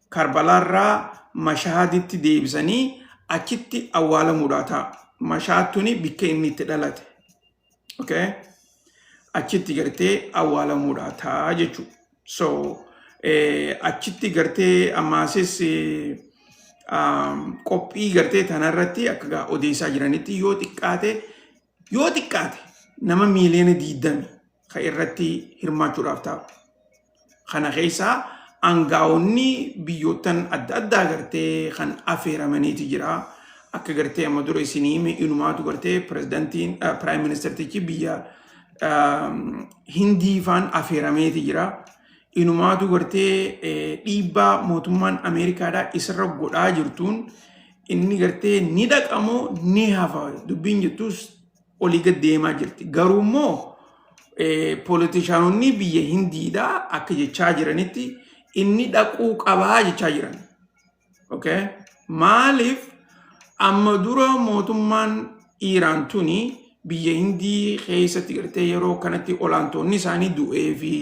Karbalaarraa Mashaaditti deebisanii achitti awwaalamuudhaa ta'a. Mashaad tuni bikka inni itti dhalate. Okay? Achitti gartee awwaalamuudhaa ta'a jechuudha. So achitti gartee ammaasis qophii gartee tanarratti akka gaa odeessaa jiranitti yoo xiqqaate nama miiliyoona 20 kan irratti hirmaachuudhaaf taa'u. Kana keessaa aangaa'onni biyyoottan adda addaa gartee kan affeeramaniiti jira. Akka gartee amma dura isinii hime, inumaatu gartee pirezidantiin, prime ministertichi biyya Hindii faan affeerameeti jira. Inumaatu gartee dhiibbaa mootummaan Ameerikaadhaa isarra godhaa jirtuun inni gartee ni dhaqamoo ni hafa dubbiin jettus olii gad deemaa jirti. Garuu immoo poolitishaanonni biyya Hindiidhaa akka jechaa jiranitti inni dhaquu qabaa jechaa jiran. Okay? Maaliif amma dura mootummaan Iiraan tuni biyya Hindii keessatti gartee yeroo kanatti olaantoonni isaanii du'ee fi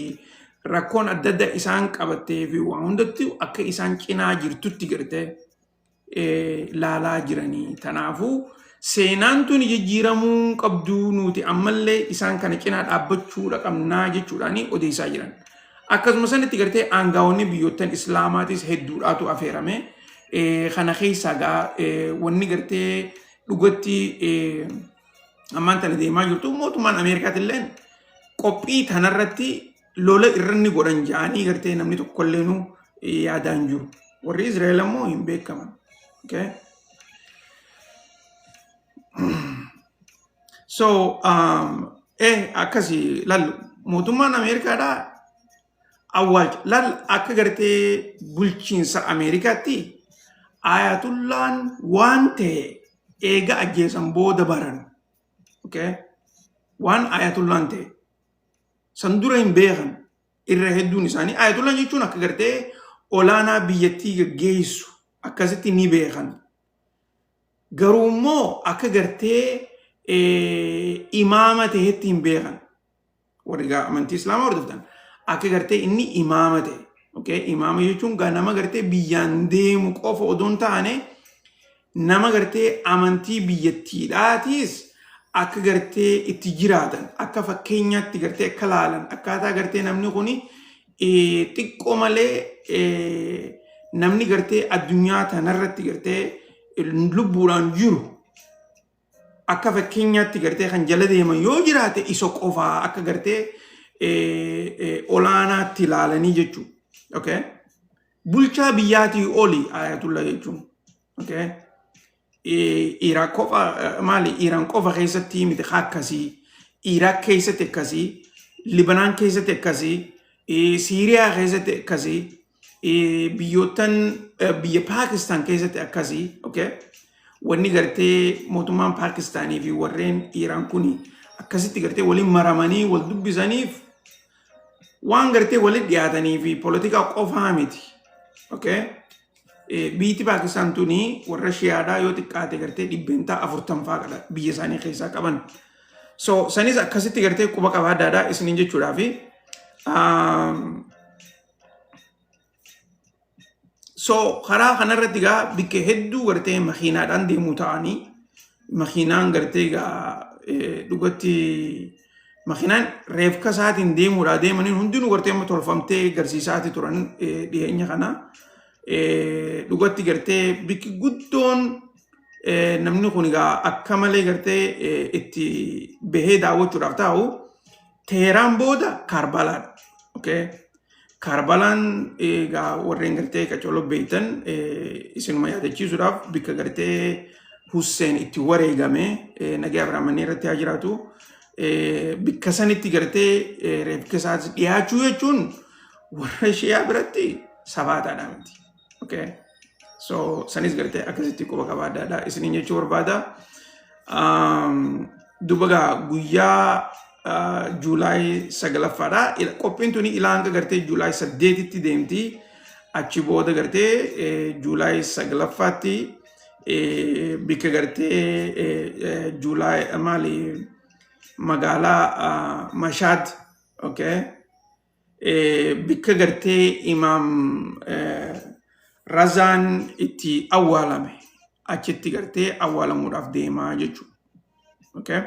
rakkoon adda addaa isaan qabattee fi waa hundatti akka isaan cinaa jirtutti gartee laalaa jiranii. Tanaafuu seenaan tuni jijjiiramuu hin qabdu, nuti ammallee isaan kana cinaa dhaabbachuudha qabnaa jechuudhaan odeessaa jiran. Akkasuma sanitti gartee aangaa'onni biyyoottan Islaamaatis hedduudhaatu afeerame. Kana keessaa gaa wanni gartee dhugatti ammaan tana deemaa jirtu mootummaan Ameerikaatillee qophii tanarratti lola irra ni godhan jedhanii gartee namni tokkolleenu yaadaan jiru. Warri Israa'el ammoo hin beekaman. Okay? So, akkasi lal mootummaan Ameerikaadhaa awwaalcha. Lal akka gartee bulchiinsa Ameerikaatti Ayatullaan waan ta'e eega ajjeesan booda baran. Okay? Waan Ayatullaan ta'e. San dura hin beekan irra hedduun isaanii. Ayatullaan jechuun akka gartee olaanaa biyyattii gaggeessu akkasitti ni beekan. Garuu immoo akka gartee imaama ta'etti hin beekan. Warri gaa amantii Islaamaa hordoftan akka gartee inni imaama ta'e. Okay? Imaama jechuun gaa nama gartee biyyaan deemu qofa odoo hin taane nama gartee amantii biyyattiidhaatiis akka gartee itti jiraatan, akka fakkeenyaatti gartee akka laalan, akkaataa gartee namni kuni xiqqoo malee namni gartee addunyaa tanarratti gartee lubbuudhaan jiru akka fakkeenyaatti gartee kan jala deeman yoo jiraate isa qofaa akka gartee olaanaatti ilaalanii jechuudha. Okay? Bulchaa biyyaatii oli Ayatullah jechuun. Okay? Iraaq qofa maali, Iiraan qofa keessatti miti akkasii, Iraaq keessatti akkasii, Libanaan keessatti akkasii, Siiriyaa keessatti akkasii, biyyoottan biyya Paakistaan keessatti akkasii. Okay? Wanni gartee mootummaan Paakistaanii fi warreen Iiraan kuni akkasitti gartee waliin maramanii wal dubbisaniif waan gartee walitti dhiyaatanii fi poolitikaa qofaa miti. Okay? Biyyi Paakistaan tuni warra Shiyaadhaa yoo xiqqaate gartee 40% qaba biyya isaanii keessaa qaban. So sanis akkasitti gartee quba qabaadhaadha isiniin jechuudhaafi. So karaa kanarratti gaa bikka hedduu gartee makiinaadhaan deemuu ta'anii, makiinaan gartee gaa dhugatti makiinaan reefka isaatiin deemuudhaa deemaniin hundinuu gartee amma tolfamtee garsiisaati turan dhiyeenya kana. Dhugatti gartee bikki guddoon namni kun egaa akka malee gartee itti bahee daawwachuudhaaf taa'u Teheraan booda Kaarbalaadha. Okay? Kaarbalaan egaa warreen gartee qacoloo beektan isinuma yaadachiisuudhaaf bikka gartee Husseen itti wareegame, nagaa Abrahaamanii irratti haa jiraatu. Bikka sanitti gartee reefka isaas dhiyaachuu jechuun warra Shiyaa biratti sabaataadha miti. Okay. So sanis gartee akkasitti quba qabaadhaadha isiniin jechuu barbaada. Duba gaa guyyaa Juulaay 9ffaadha. Qophiin tuni ilaa hanga gartee Juulaay 8tti deemti. Achi booda gartee Juulaay 9ffaatti bikka gartee Juulaay maali magaalaa Mashaad, okay, bikka gartee Imaam Razaan itti awwaalame achitti gartee awwaalamuudhaaf deemaa jechuudha. Okay?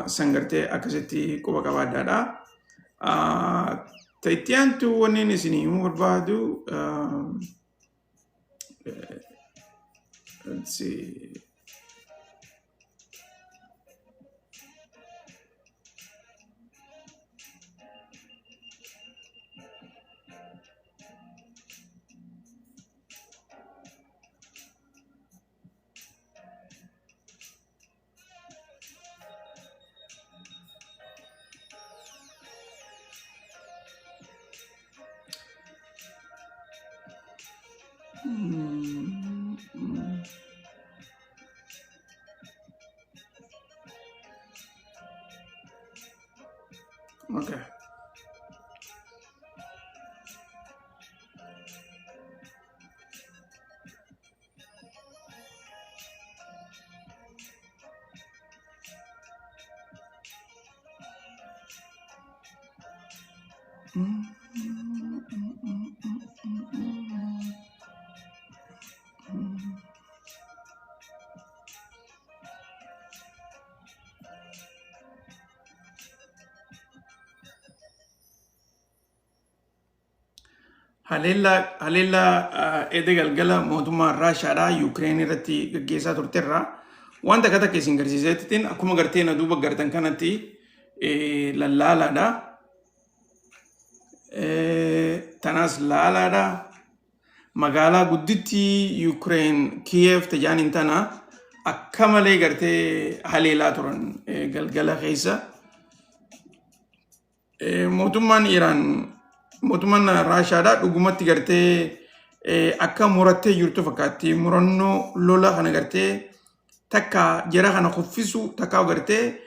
San gartee akkasitti quba qabaadhaadha. Ta itti aantu wanni inni isinii himuu barbaadu, let's see. Okay. Haleellaa edda galgala mootummaan Raashaadhaa Yuukireen irratti gaggeessaa turterraa waan takka takka isin garsiiseettiin akkuma gartee na duuba gartan kanatti lallaalaadha. Tanaas laalaadha. Magaalaa guddittii Yuukireen Kiyeef tajaaniin tana akka malee gartee haleelaa turan galgala keessa. Mootummaan Iraan mootummaan Raashaadhaa dhugumatti gartee akka murattee jirtu fakkaatti. Murannoo lola kana gartee takka jara kana kuffisuu takka gartee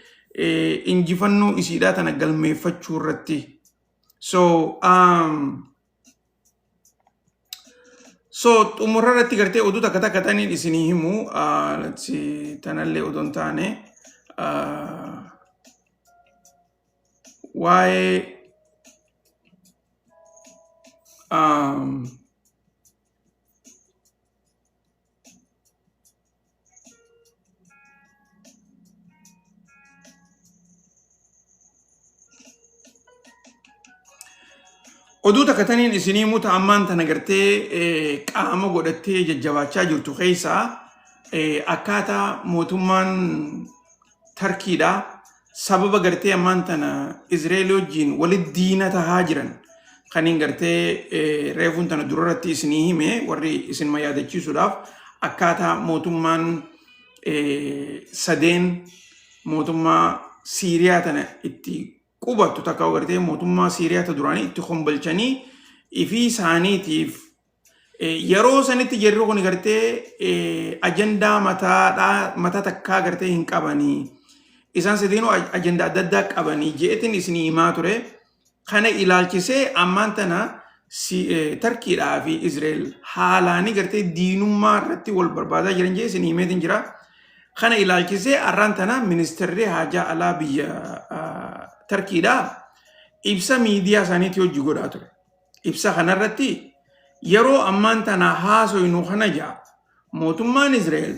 injifannoo isiidhaa tana galmeeffachuu irratti. So so xumura irratti gartee oduu takka takka taniin isinii himu let's see, tanallee odoo hin taane waa'ee oduu takka taniin isinii muta ammaan tana gartee qaama godhattee jajjabaachaa jirtu keessaa akkaataa mootummaan Tarkiidha sababa gartee ammaan tana Izreelii wajjin walitti diina tahaa jiran kaniin gartee reefuun tana durarratti isinii hime warri isin yaadachiisuudhaaf akkaataa mootummaan sadeen mootummaa Siiriyaa tana itti qubattu takka gartee mootummaa Siiriyaa ta duraanii itti kombolchanii ifii isaaniitiif yeroo sanitti jarri kun gartee ajandaa mataadhaa mataa takkaa gartee hin qabanii isaan sadeenuu ajandaa adda addaa qabanii jeetiin isinii himaa ture. Kana ilaalchisee ammaan tana Tarkiidhaa fi Izreel haalaanii gartee diinummaa irratti wal barbaadaa jiran jee isinii himeetiin jira. Kana ilaalchisee arraan tana ministeerri haajaa alaa biyya Tarkiidhaa ibsa miidiyaa isaaniitii hojii godhaa ture. Ibsa kanarratti yeroo ammaan tana haasoynu kana ja'a mootummaan Izraa'el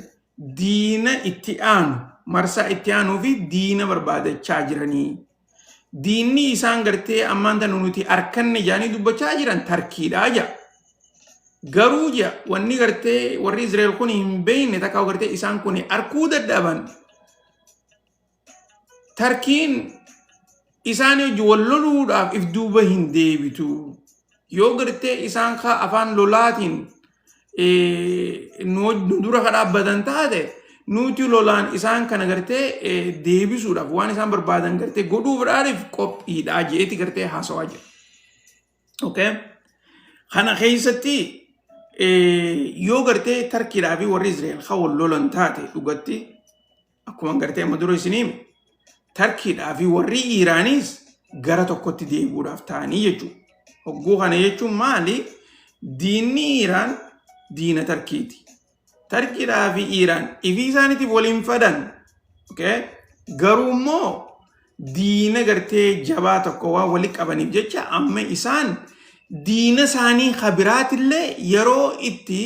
diina itti aanu marsaa itti aanuu fi diina barbaadachaa jiranii. Diinni isaan gartee ammaan tana nuti arkanne jaanii dubbachaa jiran Tarkiidhaa ja'a. Garuu ja'a wanni gartee warri Izraa'el kun hin beekne takka gartee isaan kun arkuu dadhaban Tarkiin isaan wajjin wal loluudhaaf if duuba hin deebitu. Yoo gartee isaan kaa afaan lolaatiin nu dura ka dhaabbatan taate nuti lolaan isaan kana gartee deebisuudhaaf waan isaan barbaadan gartee godhuudhaaf qophiidha jeeti gartee haasawaa jira. Okay? Kana keessatti yoo gartee Tarkiidhaa fi warri Israa'el kan wal lolan taate dhugatti akkuma gartee amma dura isinii hime Tarkiidhaa fi warri Iiraaniis gara tokkotti deebi'uudhaaf ta'anii jechuudha. Hogguu kana jechuun maali? Diinni Iiraan diina Tarkiiti. Tarkiidhaa fi Iiraan ifii isaaniitiif waliin fadan. Okay? Garuu immoo diina gartee jabaa tokko waan wali qabaniif jecha amma isaan diina isaanii kabiraatillee yeroo itti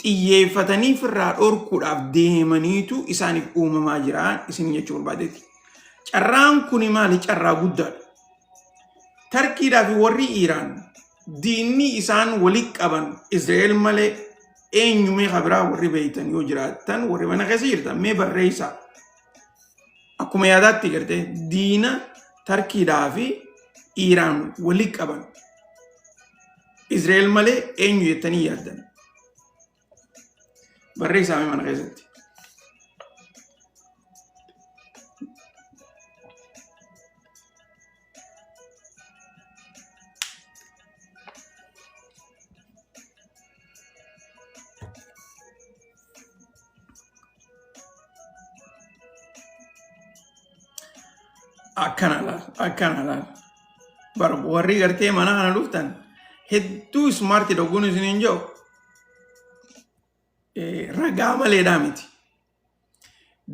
xiyyeeffatanii firraa dhorkuudhaaf deemaniitu isaaniif uumamaa jira isin jechuu barbaadeeti. Carraan kuni maali? Carraa guddaadha. Tarkiidhaa fi warri Iiraan diinni isaan wali qaban Israa'el malee eenyu mee kabiraa warri beektan yoo jiraattan warri mana keessa jirtan mee barreessaa. Akkuma yaadaatti gartee diina Tarkiidhaa fi Iiraan wali qaban Israa'el malee eenyu jettanii yaaddan. Barreessaa mee mana keessatti. Akkana laal, akkana laal. Bar warri gartee mana kana dhuftan hedduu smart dhogguun isiniin jiru ragaa maleedhaa miti.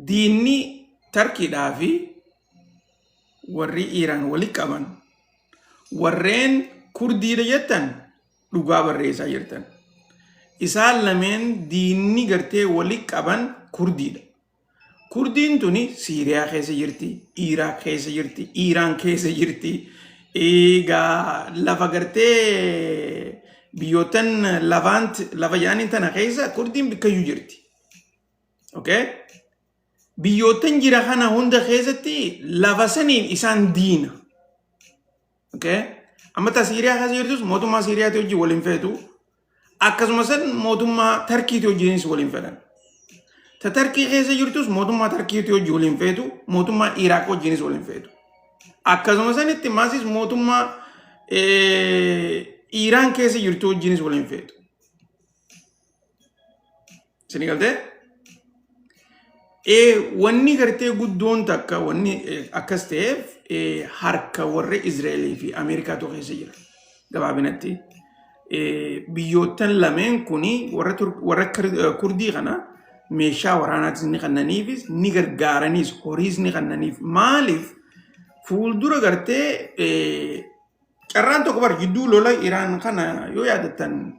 Diinni Tarkiidhaa fi warri Iiraan walitti qaban, warreen Kurdiidha jettan, dhugaa barreessaa jirtan. Isaan lameen diinni gartee walitti qaban Kurdiidha. Kurdiin tuni Siiriyaa keessa jirti, Iraaq keessa jirti, Iiraan keessa jirti. Egaa lafa gartee biyyoottan Levant lafa jedhaniin tana keessa Kurdiin bikkayyuu jirti. Okay? Biyyoottan jira kana hunda keessatti lafa saniin isaan diina. Okay? Amma ta Siiriyaa keessa jirtus mootummaa Siiriyaati wajjin waliin feetu. Akkasuma san mootummaa Tarkiiti wajjinis waliin fedhan. Ta Tarkii keessa jirtus mootummaa Tarkiiti wajjin waliin feetu, mootummaa Iraaq wajjinis waliin feetu. Akkasuma sanitti maasis mootummaa Iiraan keessa jirtu wajjinis waliin feetu. Isin galtee? Wanni gartee guddoon takka wanni akkas ta'eef harka warra Izraa'elii fi Ameerikaatu keessa jira. Gabaabinatti. Biyyoottan lameen kuni warra Kurdii kana meeshaa waraanaatis ni kannaniifis, ni gargaaraniis, horiis ni kannaniif. Maaliif? Fuuldura gartee carraan tokko bar jidduu lola Iraan kana yoo yaadattan,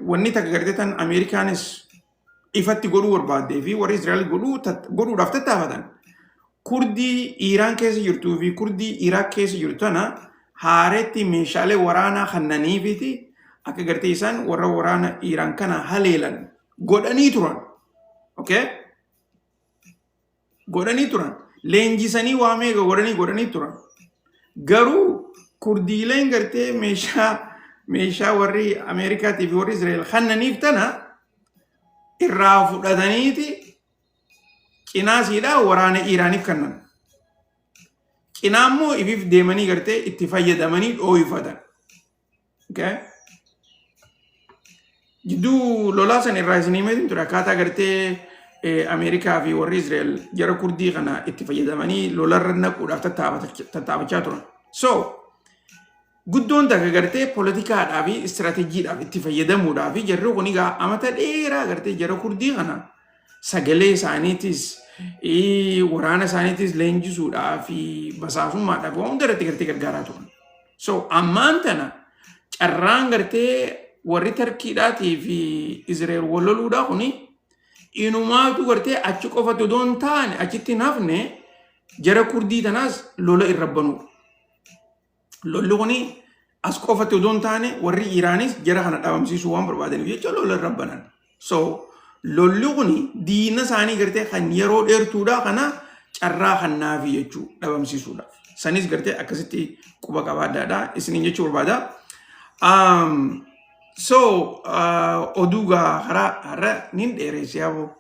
wanni takka gartee tan Ameerikaanis ifatti godhuu barbaaddee fi warri Israa'el godhuudhaaf tattaafatan, Kurdii Iiraan keessa jirtuu fi Kurdii Iraaq keessa jirtu tana haaretti meeshaalee waraanaa kannaniifiti akka gartee isaan warra waraana Iiraan kana haleelan godhanii turan. Okay? Godhanii turan. Leenjisanii waa meeqa godhanii turan. Garuu Kurdiileen gartee meeshaa warri Ameerikaatii fi warri Israa'el kannaniif tana irraa fudhataniiti cinaa siidhaa waraana Iiraaniif kennan. Cinaa immoo ifiif deemanii gartee itti fayyadamanii dhooyfatan. Okay? Jidduu lolaa san irraa isin himeetiin ture akkaataa gartee Ameerikaa fi warri Israa'el jara Kurdii kana itti fayyadamanii lolarra naquudhaaf tattaafachaa turan. So, guddoon takka gartee poolitikaadhaa fi istirateejiidhaaf itti fayyadamuudhaa fi jarri kun egaa amata dheeraa gartee jara Kurdii kana sagalee isaaniitis, waraana isaaniitis leenjisuudhaa fi basaasummaadhaaf waan hunda irratti gartee gargaaraa turan. So ammaan tana carraan gartee warri Tarkiidhaatii fi Israa'el wal loluudhaa kuni inumaatu gartee achi qofatti odoo hin taane, achitti hin hafne, jara Kurdii tanaas lola irra banuudha. Lolli kuni as qofatti odoo hin taane, warri Iraanis jara kana dhabamsiisuu waan barbaadaniif jecha lola irra banan. So lolli kuni diina isaanii gartee kan yeroo dheertuudha kana carraa kannaafi jechuu dhabamsiisuudhaaf. Sanis gartee akkasitti quba qabaadhaadha isiniin jechuu barbaada. So oduu gaa karaa har'a nin dheeressi yaaboo.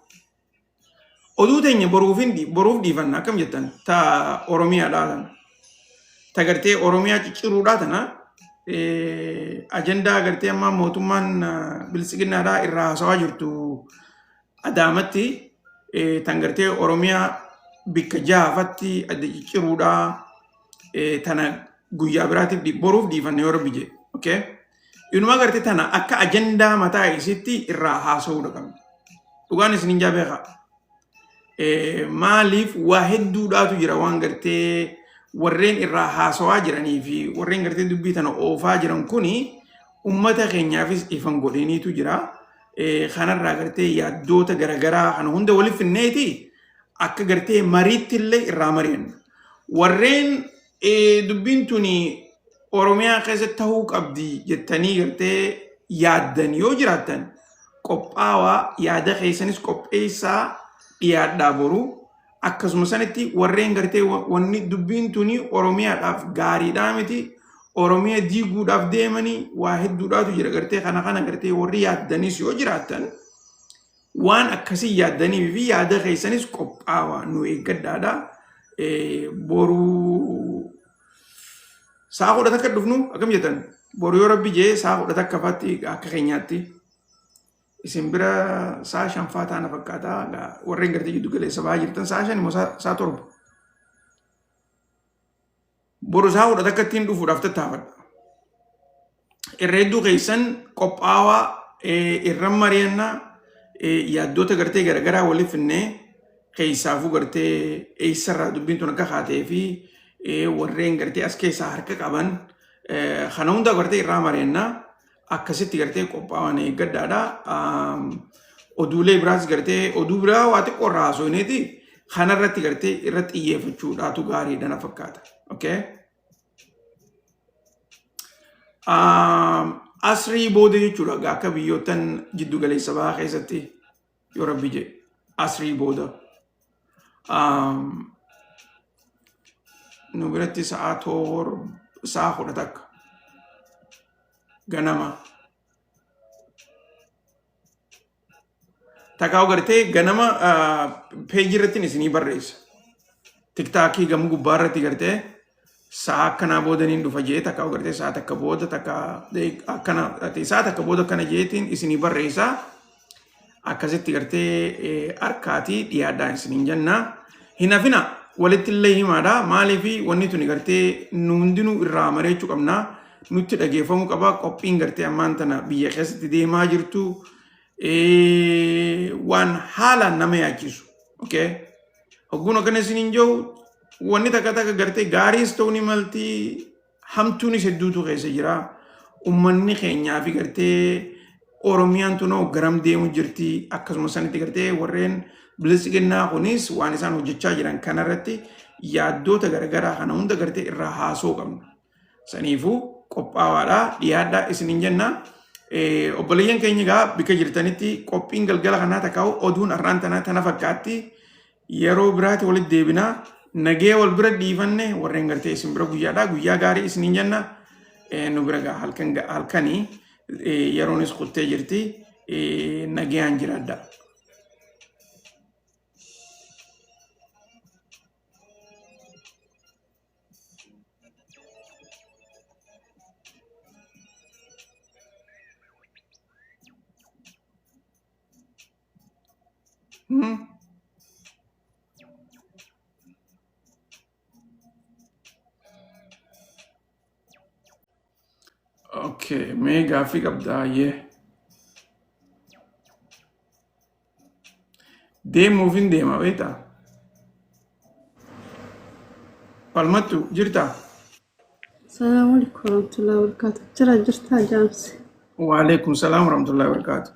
Oduu teenya boruuf dhiifanna, akkam jettan? Ta Oromiyaadhaa tana. Ta gartee Oromiyaa cicciruudhaa tana, ajandaa gartee amma mootummaan biltsiginnaadhaa irraa haasawaa jirtu Adaamatti, tan gartee Oromiyaa bikka jaafatti adda cicciruudhaa tana guyyaa biraatiif boruuf dhiifanna yoo Rabbi jedhe. Okay? Inuma gartee tana akka ajandaa mataa isitti irraa haasa'uudha qabna. Dhugaan isin hin beekaa. Maaliif? Waa hedduudhaatu jira waan gartee warreen irraa haasawaa jiranii fi warreen gartee dubbii tana oofaa jiran kuni ummata keenyaafis ifan godhiniitu jira. Kanarraa gartee yaaddoota garaagaraa kana hunda waliif finneeti akka gartee mariitti illee irraa mari'anna. Warreen dubbiin tuni Oromiyaa keessatti ta'uu qabdi jettanii gartee yaaddan yoo jiraattan, qophaawaa, yaada keessanis qopheessaa dhiyaadhaa boru. Akkasuma sanitti warreen gartee wanni dubbiin tuni Oromiyaadhaaf gaariidhaa miti, Oromiyaa diiguudhaaf deemanii waa hedduudhaatu jira, gartee kana gartee warri yaaddanis yoo jiraattan, waan akkasii yaaddanii fi yaada keessanis qophaawaa nu eeggadhaadha. Boruu sa'a 11 dhufnu, akkam jettan? Boru yoo Rabbi jee sa'a 11 faatti akka keenyaatti, isin bira sa'a shanfaa taana fakkaata. Warreen gartee giddu galeessa bahaa jirtan sa'a 5 immoo sa'a 7. Boru isaa 11:00tti dhufuudhaaf tattaafadha. Irra hedduu keessan qophaawaa irra mari'annaa yaaddoota gartee garaagaraa waliif finnee keessaafuu gartee eessarraa dubbiin tun akka kaatee fi warreen gartee as keessaa harka qaban kana hunda gartee irraa mari'annaa akkasitti gartee qophaa'an eeggadhaadha. Oduulee biraas gartee oduu biraa waa xiqqoo irraa haasofneeti kanarratti gartee irra xiyyeeffachuudhaatu gaariidha na fakkaata. Okay? Asrii booda jechuudha egaa akka biyyoottan jiddu galeessa bahaa keessatti yoo rabbi jedhe asrii booda. Nu biratti sa'aa 7, sa'aa 11 ganama. Takkaa gartee ganama peejii irratti isinii barreessa. TikTokii gama gubbaa irratti gartee sa'a akkanaa booda niin dhufa jee takkaa gartee sa'a takka booda takka akkana sa'a takka booda akkana jeetiin isinii barreessa. Akkasitti gartee harkaatii dhiyaadhaan isiniin jenna. Hin hafina walitti illee himaadha. Maaliif wanni tuni gartee nu hundinuu irraa mareechuu qabna. Nutti dhageeffamuu qaba. Qophiin gartee ammaan tana biyya keessatti deemaa jirtu waan haalaan nama yaachisu. Okay? Hogguun akkana isiniin jiru wanni takka takka gartee gaariis ta'uu ni malti hamtuunis hedduutu keessa jira. Uummanni keenyaa fi gartee Oromiyaan tunoo garam deemu jirti akkasuma sanitti gartee warreen bilisiginnaa kunis waan isaan hojjechaa jiran kanarratti yaaddoota garaagaraa kana hunda gartee irraa haasoo qabna. Saniifuu qophaawaadha dhiyaadhaa isiniin jenna. Obboleeyyan keenya egaa bika jirtanitti qophiin galgala kanaa takkaa'u oduun har'aan tanaa tana fakkaatti. Yeroo biraati walitti deebinaa. Nagee wal bira dhiifanne warreen gartee isin bira guyyaadha. Guyyaa gaarii isiniin jenna. Nu bira gaa halkan halkanii yeroonis kuttee jirti. Nagayaan jiraadha. Okay, mee gaaffii qabdaa ayyee. Deemuuf hin deema beektaa? Falmattu jirtaa? Salaamu alaikum warahmatullahi wabarakatuh. Jira jirtaa jaamsi. Waalaikum salaam warahmatullahi wabarakatuh.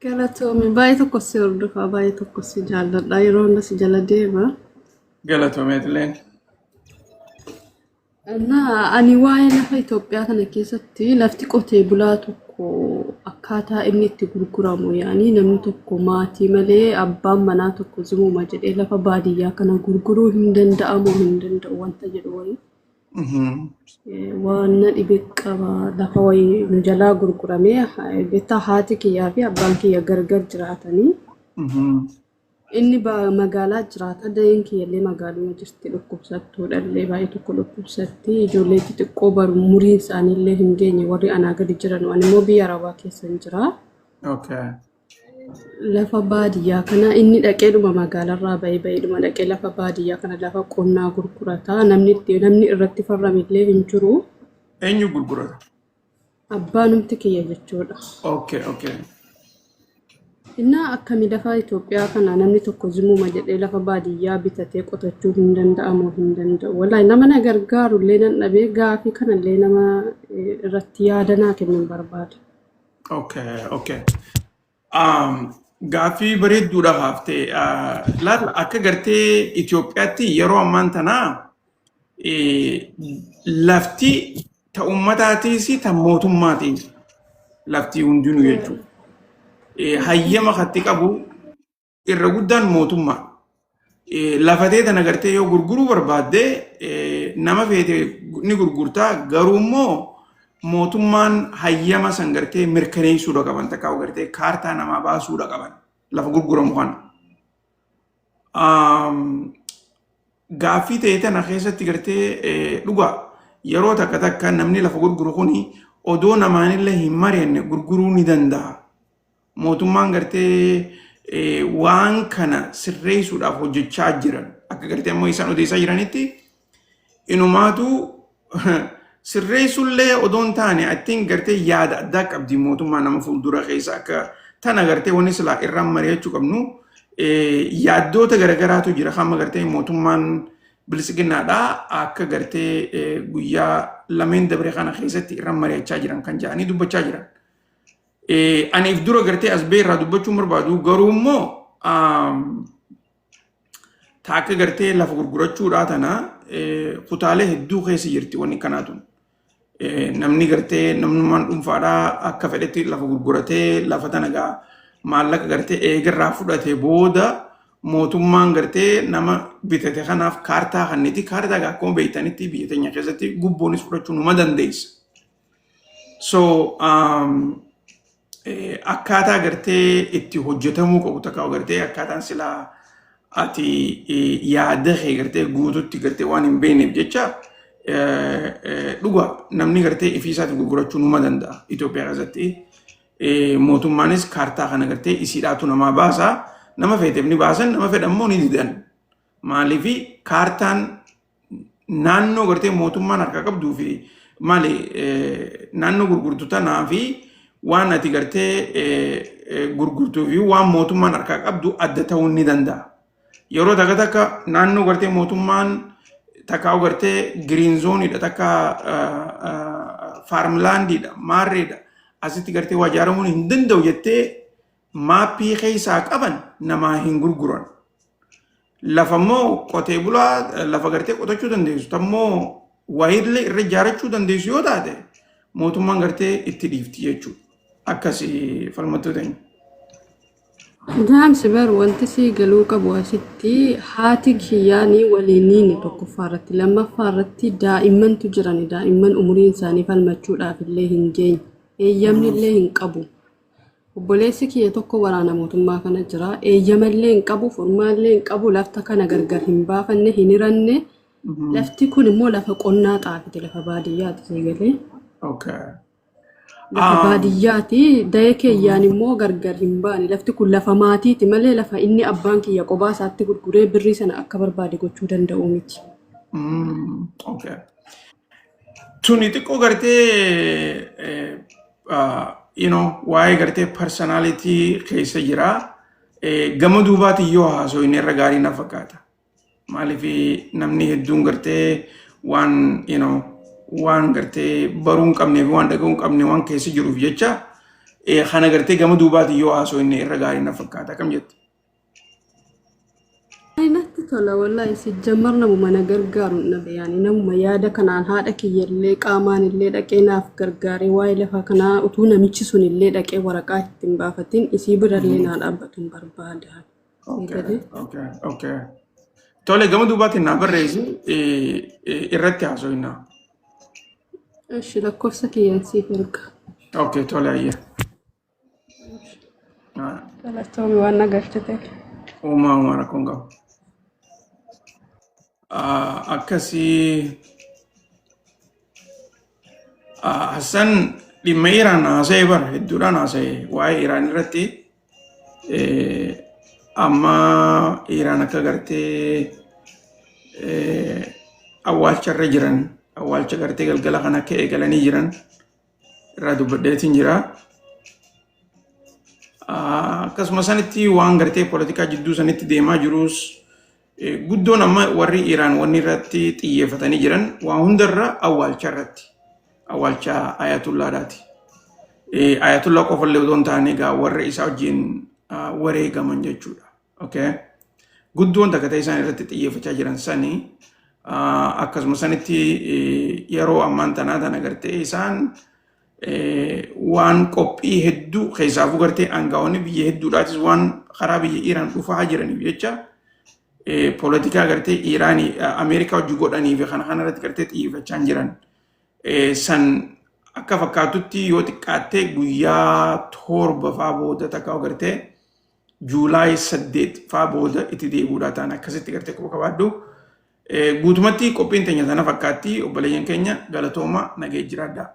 Galatoomi baay'ee tokko si hordofa baay'ee tokko si jaalladha yeroo hunda si jala deema. Galatoomeetileen. Naa ani waa'ee lafa Itoophiyaa kana keessatti lafti qotee bulaa tokko akkaataa inni itti gurguramu yaani namni tokko maatii malee abbaan manaa tokko zimuma jedhee lafa baadiyyaa kana gurguruu hin danda'amu hin danda'u wanta jedhu wayii. Waan na dhibe qaba lafa wayii nu jalaa gurguramee beektaa haati kiyyaa fi abbaan kiyya gargar jiraatanii inni magaalaa jiraata da'een kiyyallee magaaluma jirti dhukkubsattuudha illee baay'ee tokko dhukkubsatti ijoollee xixiqqoo baru umuriin isaanii illee hin geenye warri anaa gadi jiran ani immoo biyya arabaa keessa hin jira. Lafa baadiyyaa kana inni dhaqeedhuma magaalarraa bahee baheedhuma dhaqee lafa baadiyyaa kana lafa qonnaa gurgurata. Namni itti namni irratti farrame illee hin jiru. Eenyu gurgurata? Abbaanumti kiyya jechuudha. Okay. Innaa akkami lafa Itoophiyaa kana namni tokko zimuma jedhee lafa baadiyyaa bitatee qotachuu hin danda'amu hin danda'u. Wallaahi nama na gargaaru illee nan dhabee gaafii kanallee nama irratti yaada naa kennuun barbaada. Okay. Gaaffii bareedduudha kaaftee. Laal akka gartee Itoophiyaatti yeroo ammaan tanaa lafti ta uummataatiis ta mootummaatiis lafti hundinuu jechuudha. Hayyama katti qabu irra guddaan mootummaa. Lafa tee tana gartee yoo gurguruu barbaadde nama feete ni gurgurtaa garuu immoo mootummaan hayyama san gartee mirkaneessuudha qaban takkaa gartee kaartaa namaa baasuudha qaban lafa gurguramu kana. Gaaffii ta'e tana keessatti gartee dhugaa yeroo takka takka namni lafa gurguru kuni odoo namaanillee hin mari'anne gurguruu ni danda'a. Mootummaan gartee waan kana sirreessuudhaaf hojjechaa jiran. Akka gartee ammoo isaan odeessaa jiranitti inumaatu sirreessullee odoo hin taane, I think gartee yaada addaa qabdi mootummaa nama fuuldura keessa. Akka tana gartee wanni silaa irraan mari'achuu qabnu yaaddoota garagaraatu jira. Hamma gartee mootummaan bilisiginnaadha akka gartee guyyaa lameen dabre kana keessatti irraan mari'achaa jiran kan jedhanii dubbachaa jiran. Ani if dura gartee as bee irraa dubbachuun barbaadu, garuu immoo taakka gartee lafa gurgurachuudhaa tana kutaalee hedduu keessa jirti wanni kanaatun. Namni gartee namnummaan dhuunfaadhaa akka fedhetti lafa gurguratee, lafa tana gaa maallaqa gartee eegarraa fudhatee booda mootummaan gartee nama bitate kanaaf kaartaa kanniti. Kaartaa gaa akkuma beektanitti biyya teenya keessatti gubboonis fudhachuu numa dandeessa. So akkaataa gartee itti hojjetamuu qabu takka gartee akkaataan silaa ati yaada kee gartee guututti gartee waan hin beekneef jecha, dhuga namni gartee ifii isaatti gurgurachuu numa danda'a Itoophiyaa keessatti. Mootummaanis kaartaa kana gartee isiidhaatu namaa baasa. Nama feeteef ni baasan, nama fedhan immoo ni didan. Maaliif kaartaan naannoo gartee mootummaan harka qabduu fi maali naannoo gurgurtu tanaa fi waan ati gartee gurgurtuu fi waan mootummaan harkaa qabdu adda ta'uu ni danda'a. Yeroo takka takka naannoo gartee mootummaan takka gartee green zoneiidha, takka farmlandiidha, maarreedha, asitti gartee waa ijaaramuun hin danda'u jettee mapii keessaa qaban namaa hin gurguran. Lafa immoo qotee bulaa lafa gartee qotachuu dandeessu tammoo wayiillee irra ijaarachuu dandeessu yoo taate mootummaan gartee itti dhiifti jechuudha. Akkasii falmattoota teenya. Jaamsi, bar wanti sii galuu qabu asitti haati kiyyaanii waliiniini tokkoffaa irratti, lammaffaa irratti daa'immantu jirani. Daa'imman umuriin isaanii falmachuudhaaf illee hin geenye, eeyyamni illee hin qabu. Obboleessi kiyya tokko waraana mootummaa kana jira. Eeyyamallee hin qabu, furmaallee hin qabu. Lafta kana gargar hin baafanne, hin hiranne. Lafti kun immoo lafa qonnaa xaafiti, lafa baadiyyaati sii galee. Lafa baadiyyaati. Da'ee keeyyaan immoo gargar hin baane. Lafti kun lafa maatiiti malee lafa inni abbaan kiyya qophaa isaatti gurguree birrii sana akka barbaade gochuu danda'u miti. Okay. Tuni xiqqoo gartee waa'ee gartee personality keessa jira. Gama duubaatiin yoo haasofne irra gaarii na fakkaata. Maaliif namni hedduun gartee waan waan gartee baruu hin qabnee fi waan dhaga'uu hin qabne waan keessa jiruuf jecha kana gartee gama duubaatiin yoo haasofne irra gaarii na fakkaata. Akkam jette? Natti tola wallahi. Sijjammar namuma na gargaaru hin dhabe, yaani namuma yaada kanaan haadha kiyyallee qaamaan illee dhaqee naaf gargaaree, waa'ee lafa kanaa utuu namichi sun illee dhaqee waraqaa ittiin baafatin isii birallee naa dhaabbatu hin barbaada. Eegalee. Okay. Tole, gama duubaatiin naa barreessi, irratti haasofna. Eshi, lakkoofsa kiyyaan siif erga. Okay, tole, ayyee. Galatoomi waan na galchiteef. Uumaa uumaa rakkoon qabu. Akkasii Hassan dhimma Iraan haasa'ee bara hedduudhaan haasa'e waa'ee Iraan irratti. Amma Iraan akka gartee awwaalcha irra jiran, awwaalcha gartee galgala kana akka eegalanii jiran irraa dubbadheetiin jira. Akkasuma sanitti waan gartee poolitikaa jidduu sanitti deemaa jirus guddoon amma warri Iraan wanni irratti xiyyeeffatanii jiran waa hundarra awwaalcha irratti, awwaalcha Ayatullaadhaati. Ayatullaa qofallee otoo hin taane egaa warra isaa wajjin wareegaman jechuudha. Okay. Guddoon takka ta'e isaan irratti xiyyeeffachaa jiran sanii. Akkasuma sanitti yeroo ammaan tanaa tana gartee isaan waan qophii hedduu keessaafuu gartee aangaa'onni biyya hedduudhaatis waan karaa biyya Iraan dhufaa jiraniif jecha poolitikaa gartee Iraanii Ameerikaa hojii godhanii fi kana kanarratti gartee xiyyeeffachaa jiran. San akka fakkaatutti yoo xiqqaattee guyyaa 7 faa booda takka gartee July 8 faa booda itti deebi'uudhaa ta'an akkasitti gartee quba qabaadhu. Guutumatti qophiin teenya sana fakkaatti. Obboleeyyan keenya, galatooma, nagee jiraadhaa.